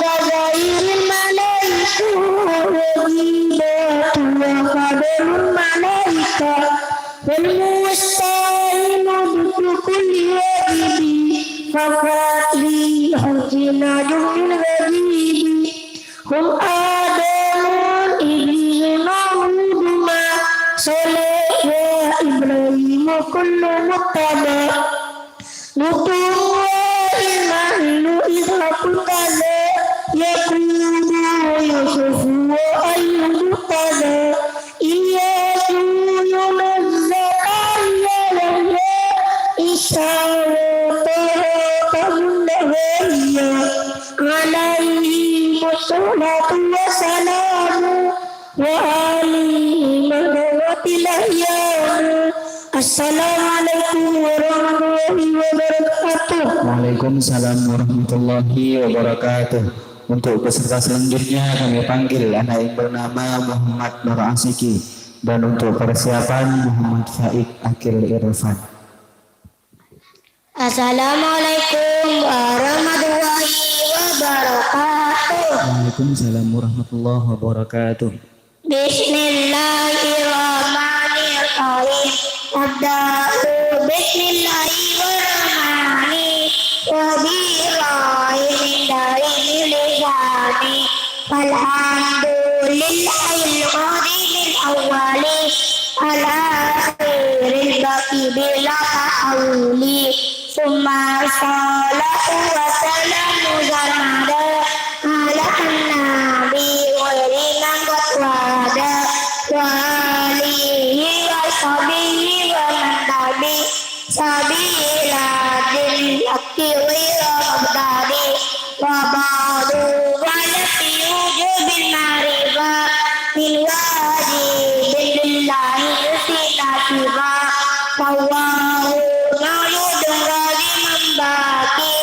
ka ghairil malaika, wa ghibatu wa fadlul malaika, wal musta'inu duddu kulli wajibi, faqat li husnina jumil ghajibi. Hum Adamun Iblisu Namruduma, Saleh wa Ibrahimu kullu muttaba. Nubuwwa ilma lu idza kunta la yaqudu Yusufu wa Ayyubu tada. Ilyasu Yunus Zakariya Yahya Isa wa Taha Tabunda Waliya. Alaihimus salatu wassalamu wa alihi man dawati lahyamu. Assalamualaikum warahmatullahi wabarakatuh. Waalaikumsalam warahmatullahi wabarakatuh. Untuk peserta selanjutnya kami panggil anak yang bernama Muhammad Nur Asiki, dan untuk persiapan Muhammad Faik Akil Irfan. Assalamualaikum warahmatullahi wabarakatuh. Waalaikumsalam warahmatullahi wabarakatuh. Bismillahirrahmanirrahim. Abda'u bismillahirrahmani wa birrahimi dari lisani. Alhamdulillahil qadimil awwali, al akhiril baqi bila ta'awuli. Tsumma shalatu wassalamu sarmada ala nabi khairi man qad wada, wa alihi wa sahbihi wa man tabi sabila dinil haqqi ghaira mubtadi. Wa ba'du, falam yujubil ma'rifah min wajibin lillahi husnina sifah. Fallahu mawjudun qadimun baqi,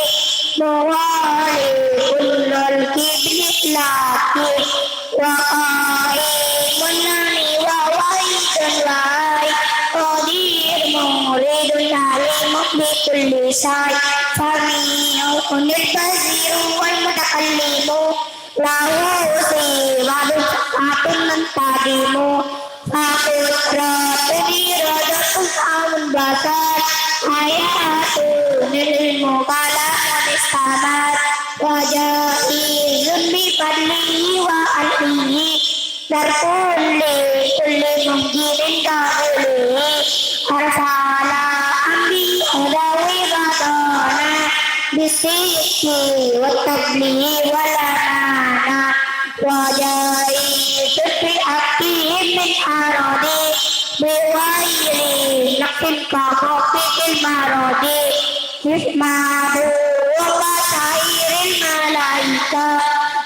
mukhalifun lil haqqi bil itlaqi. Wa qaimun ghani wa wahidun wahid, qadirun muridun alimun bi kulli syai', sami'un basirun wal mutakallimu, Lahu si wadus atun nan tadimu. Saputra tadi raja pun amun basar. Hayatu nilmu kalamun istamat. Wajah izun bi fadlihi wa almihi. Darkun li kulli mungkinin kabuli. Arsala ambi udawi badana. Bisiki wa tabli wa lamana. Wajai sutri akti min arodi. Biwaili nafsin kahoki ilmarodi. Ismadu wa basairil malaika.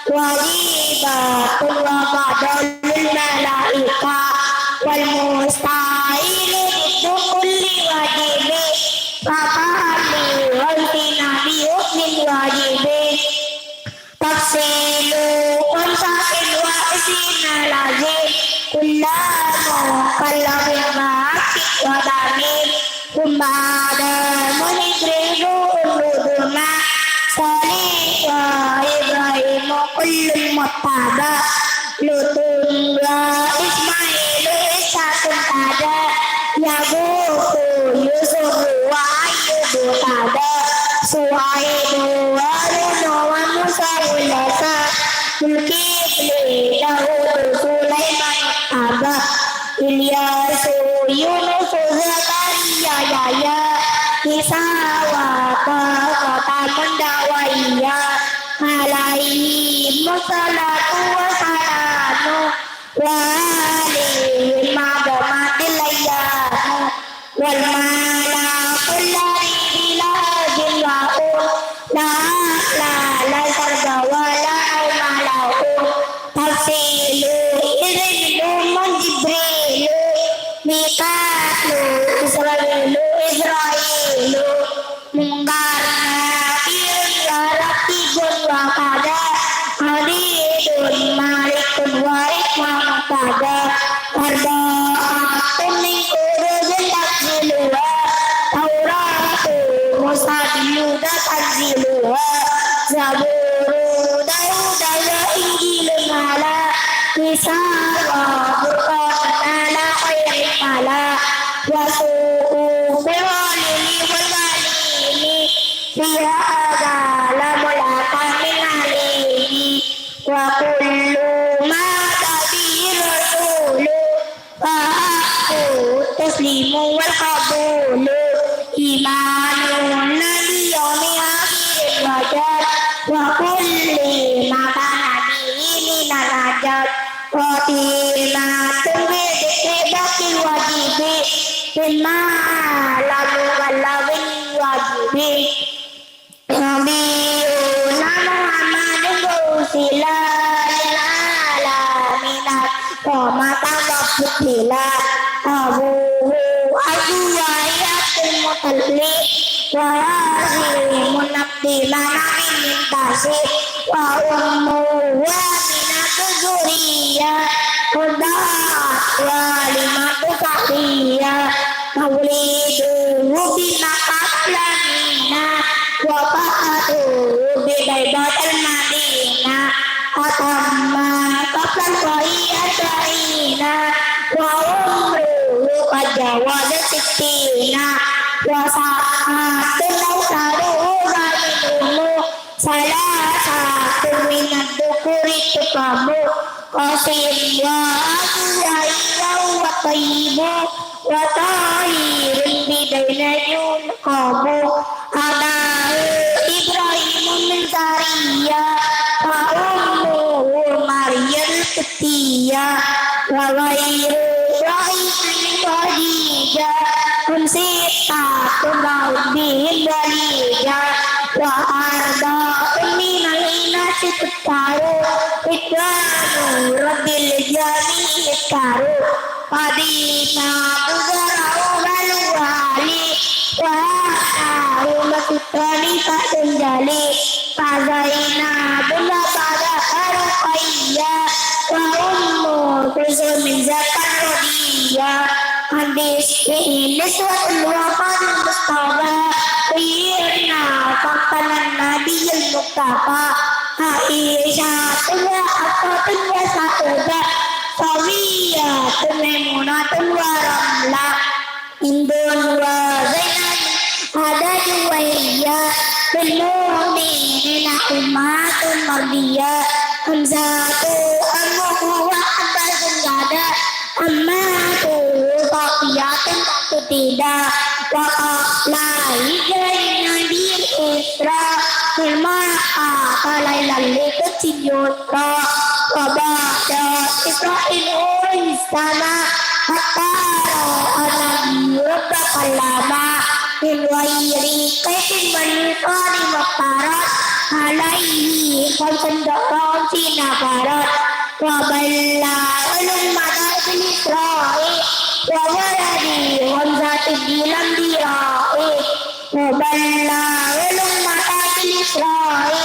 Wajibatun wa badalil malaika. Wal mustahilu diddu kulli wajibi. Fakali wal tinabi hukmin wajibi. Tafsilu khamsatin wa isrina lazim. Kullamu kallafin ma'akin wa damim. Thumma Adamun Idrisu uluduna. Salih wa Ibrahimu kullun muttaba. Lutun wa Ismailu Ishaqun tada. Yaqubu Yusufu wa Ayyubu tada. Su'aibu Harunu wa Musa ulasa. Zulkifli Daudu Sulaiman aba. Ilyasu Yunusu Zakariya Yahya. Isa wa Taha Khatamud Da'waiya. Alaihimus salatu wassalamu. Wa alihim ma'dumatil ayyamu. Wal malakul ladzi bila hajin wa um. La la la sarba wa la nauma lahum. Tafsilu Idrisu mun Jibrilu. Mikalu Israilu Israilu. Mungkar Nakirun wa Raqibun wa kada. Adidun Malikun wa Rahmanun kada. Arba'atun min Quraisyin tanziluha. Tauratu Musa bil huda tanziluha. Zaburu Dauda wa Injilu mala. Isa wa Furqanun ala khairin mala. Wa suhufil khalili wal kalimi. Fiha kalamul hakamil alimi. Wa kullu ma ata bihi rasulu. Fa haqqu taslimu wal qabulu. Imanun bil yaumil akhiri wajib. Wa kulli ma kana bihi minal ajab. Wa fi ma tumbi dzikri baqi wajibi. Mimma lam yughallal bil wajibi. Nabiyuna Muhammadun ursila lil alamina rahmatan wa fudila. Abuhu Abu Abdul Muttalib wa Hashimun Abdi Manafin muntashir. Wa ummuhu Aminatu Juwairiyah. Rada'at wa Halimatu Sa'diyah. Mauliduhu bi Makkah Aminah, wa wafatuhu bi Thaibatil Madinah. Atamma qablan sahihan sahina, wa umruhu qad jawaza sittina. Wa sa'atun aktsaruhu zaminun, salasatun minadh dhukuri tuqamu. Qasim wa Abu Yahya wa Thayyibu, wa Tahirun bidaini yulqabu. Abahu Ibrahimu min Sariyyah, wa ummuhu Maryamul Qibtiyyah. Wa ghairu wahidin min Khadijah, hum sittatun wa hum bihim waliyah. Wa arba'un minal inasi tudzkaru, ridwanu Rabbil jami'i yudhkaru. Fatimatu Zahra'u bal Wali, wa Hashim wa Sitani Fathul Jali. Fa Zainabun wa ba'daha Ruqayyah, wa Ummu Kulsum min Zakan Rodiyyah. Hadis ini suatu wafat Mustafa, Sayyidina Fatimah Nabiyil Mustafa. Aisyatun wa Hafsatun wa Saudah, Safiyatun Maimunatun wa Ramlah, Hindun wa Zainab, ada Juwairiyah, lil mu'minina ummahatun mardiyah, Hamzatu ammuhu wa Abbasun jadda, ammatuhu Safiyatun ba'du tidak, wa qala hijrain nabil Isra, ilma qala lil qudsi yusra, wa ba'da Isra'in uriya sama, hatta ra'a nabiyyu rabba kallama, min ghairi kaifin wa nisani muftara, alaihi khamsun dahran sina farat, wa ballagha ummata bil Isra'i, wa waladi khamsatin bilam dira'i. Wa ballagha ummata bil Isra'i,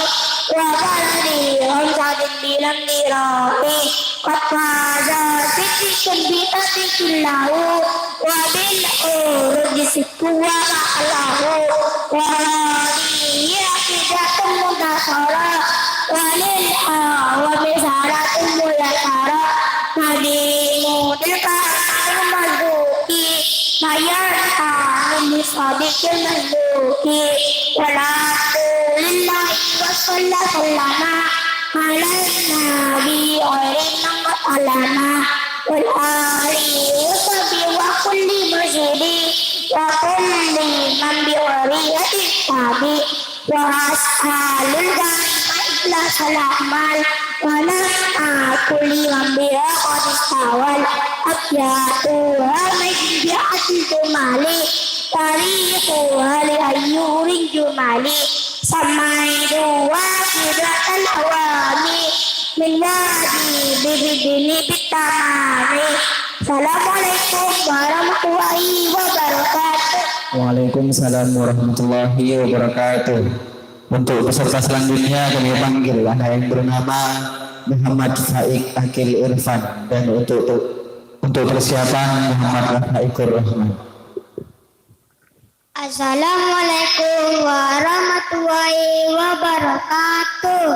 wa waladi khamsatin bilam dira'i. Qad faza siddiqun bi tasdiqillahu, wa bil uruji sidqu wa ma'allahu. Wa hadhihi aqidatun muntasara, wa lil awami saratun muyasara. Nadimu tilka al-mazduki, mayan kami sadiqil mazduki. Walhamdulillahi wa sallallahu ala nabi khairi man qad alama. Wal ali wa sahbi wa kulli mursyidi. Wa kulli man bi ghairi hadin tabi. Wa as'alul ghanima ikhlas al amal, wa naf'a kulli man biha qad istawal. Abyatuha min bi'atil jumali, tarihuha li ayyurin jumali. Samaitu wa kibatal awami, min wajib bidini bitamami. Assalamualaikum warahmatullahi wabarakatuh. Waalaikumsalam warahmatullahi wabarakatuh. Untuk peserta selanjutnya kami panggil anak yang bernama Muhammad Faik Akil Irfan dan untuk untuk persiapan Muhammad Rafa'ikur Rahman. Assalamualaikum warahmatullahi wabarakatuh.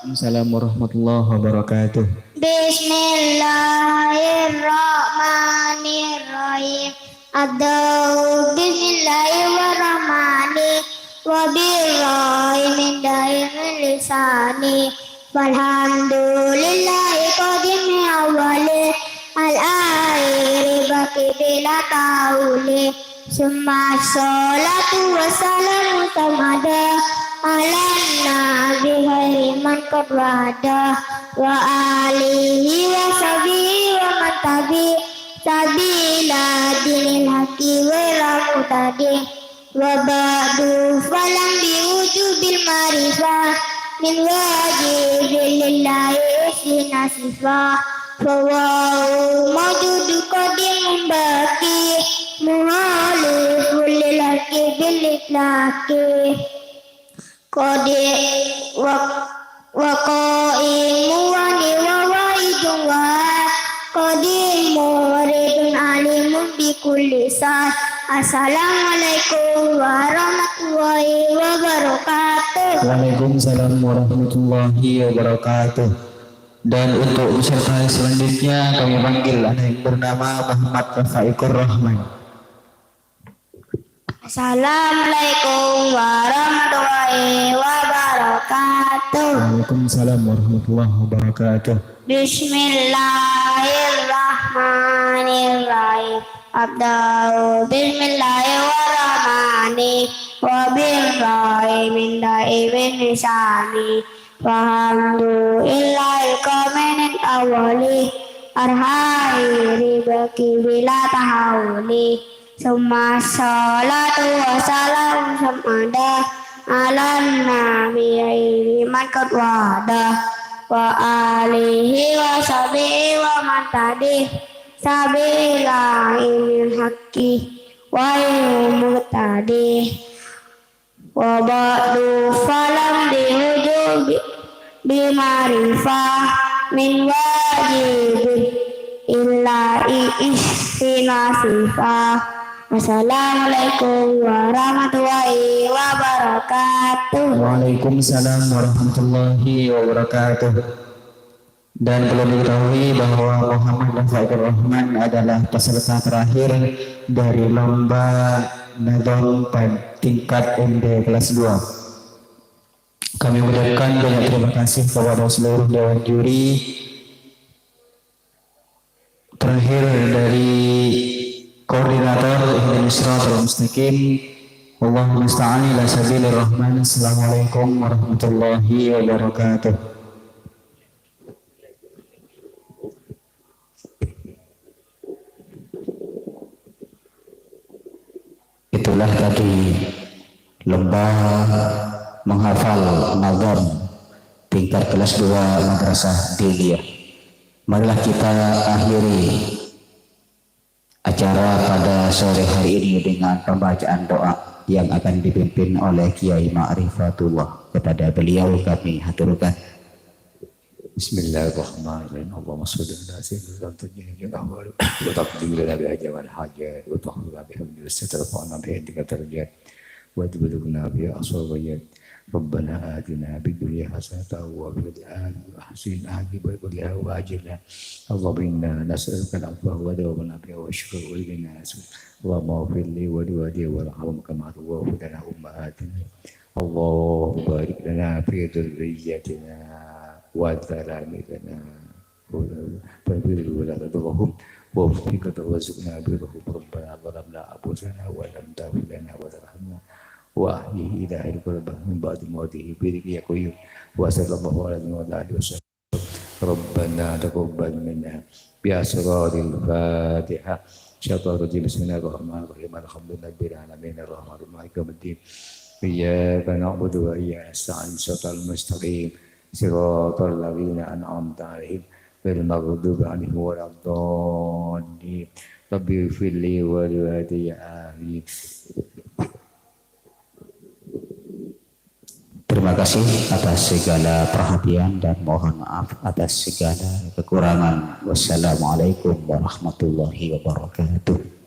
Assalamualaikum warahmatullahi wabarakatuh. Bismillahirrahmanirrahim. Abda'u bismillahirrahmani, wa birrahim da'imin lisani. Walhamdulillahi qadimi awwali, al-akhiri baqi bila ta'awuli. Summa sholatu wassalamu sarmada, ala nabi khairi man qad wada, wa alihi wa sahbihi wa man tabi, sabila dinil haqqi wa la mutadi. Wa ba'du, fa'lam bi wujubil ma'rifah min wajibin lillahi husna sifah. Fa huwa mawjudun qadimun baqi, mukhalifun lil haqqi bil itlaqi. Qadi wa Wa qaimu wa ni wa wahidun wa qadimun muridun alimun bi kulli sah. Assalamualaikum warahmatullahi wabarakatuh. Waalaikumsalam warahmatullahi wabarakatuh. Dan untuk peserta selanjutnya kami panggil anak yang bernama Muhammad Rafa'ikur Rahman. Assalamualaikum warahmatullahi wabarakatuh. Waalaikumsalam warahmatullahi wabarakatuh. Bismillahirrahmanirrahim. Abda'u bismillahirrahmani, wa birrahim da'imin lisani. Walhamdulillahi qadimin awwali, al-akhiri baqi bila tahawuli. Summa sholatu wassalamu sarmada, ala nabi khairi man qad wada, wa alihi wa sahbihi wa man tabi, sabila ilmil haqqi wa ilmu muqtadi. Wa ba'du, fa'lam bi wujubi, bi ma'rifah min wajibin illa i ihsina sifah. Assalamualaikum warahmatullahi wabarakatuh. Waalaikumsalam warahmatullahi wabarakatuh. Dan perlu diketahui bahwa Muhammad Fakhur Rahman adalah peserta terakhir dari lomba nazam pad-, tingkat M D kelas dua. Kami ucapkan banyak terima kasih kepada seluruh dewan juri. Terakhir dari koordinator Ihdinas Siratal Mustaqim. Allahumma sta'an ila sabilir rahman. Assalamualaikum warahmatullahi wabarakatuh. Itulah tadi lomba menghafal nazam tingkat kelas dua Madrasah Diniyah. Marilah kita akhiri acara pada sore hari ini dengan pembacaan doa yang akan dipimpin oleh Kiai Ma'rifatullah. Kepada beliau kami haturkan. بسم الله الرحمن الرحيم. اللهم صل على سيدنا محمد جميع الأحوال وتقضي لنا بها جميع الحاجات وتحفظنا بحفظك وترفعنا بها عندك الدرجات وتبلغنا بها أقصى الغايات. ربنا آتنا في الدنيا حسنة وفي الآخرة حسنة وقنا عذاب النار. اللهم إنا نسألك العفو والعافية والشكر والغنى. اللهم اغفر لي ولوالدي وارحمهما كما ربياني صغيرا. اللهم بارك لنا في ذريتنا وتلاميذنا ولا تضرهم وفقهم وارزقنا برهم. ربنا ظلمنا أنفسنا وإن لم تغفر لنا وترحمنا وأحيه إلى القربى من بعد موته برحمتك يا قيوم. وصلى الله على محمد وعلى آله وصحبه. ربنا تقبل منا بأسرار الفاتحة. شطر الرجيم. بسم الله الرحمن الرحيم. الحمد لله رب العالمين. الرحمن الرحيم. مالك يوم الدين. إياك نعبد وإياك نستعين. صراط المستقيم. صراط الذين أنعمت عليهم غير المغضوب عليهم ولا الضالين. رب اغفر لي ولوالدي. آمين. Terima kasih atas segala perhatian dan mohon maaf atas segala kekurangan. Wassalamualaikum warahmatullahi wabarakatuh.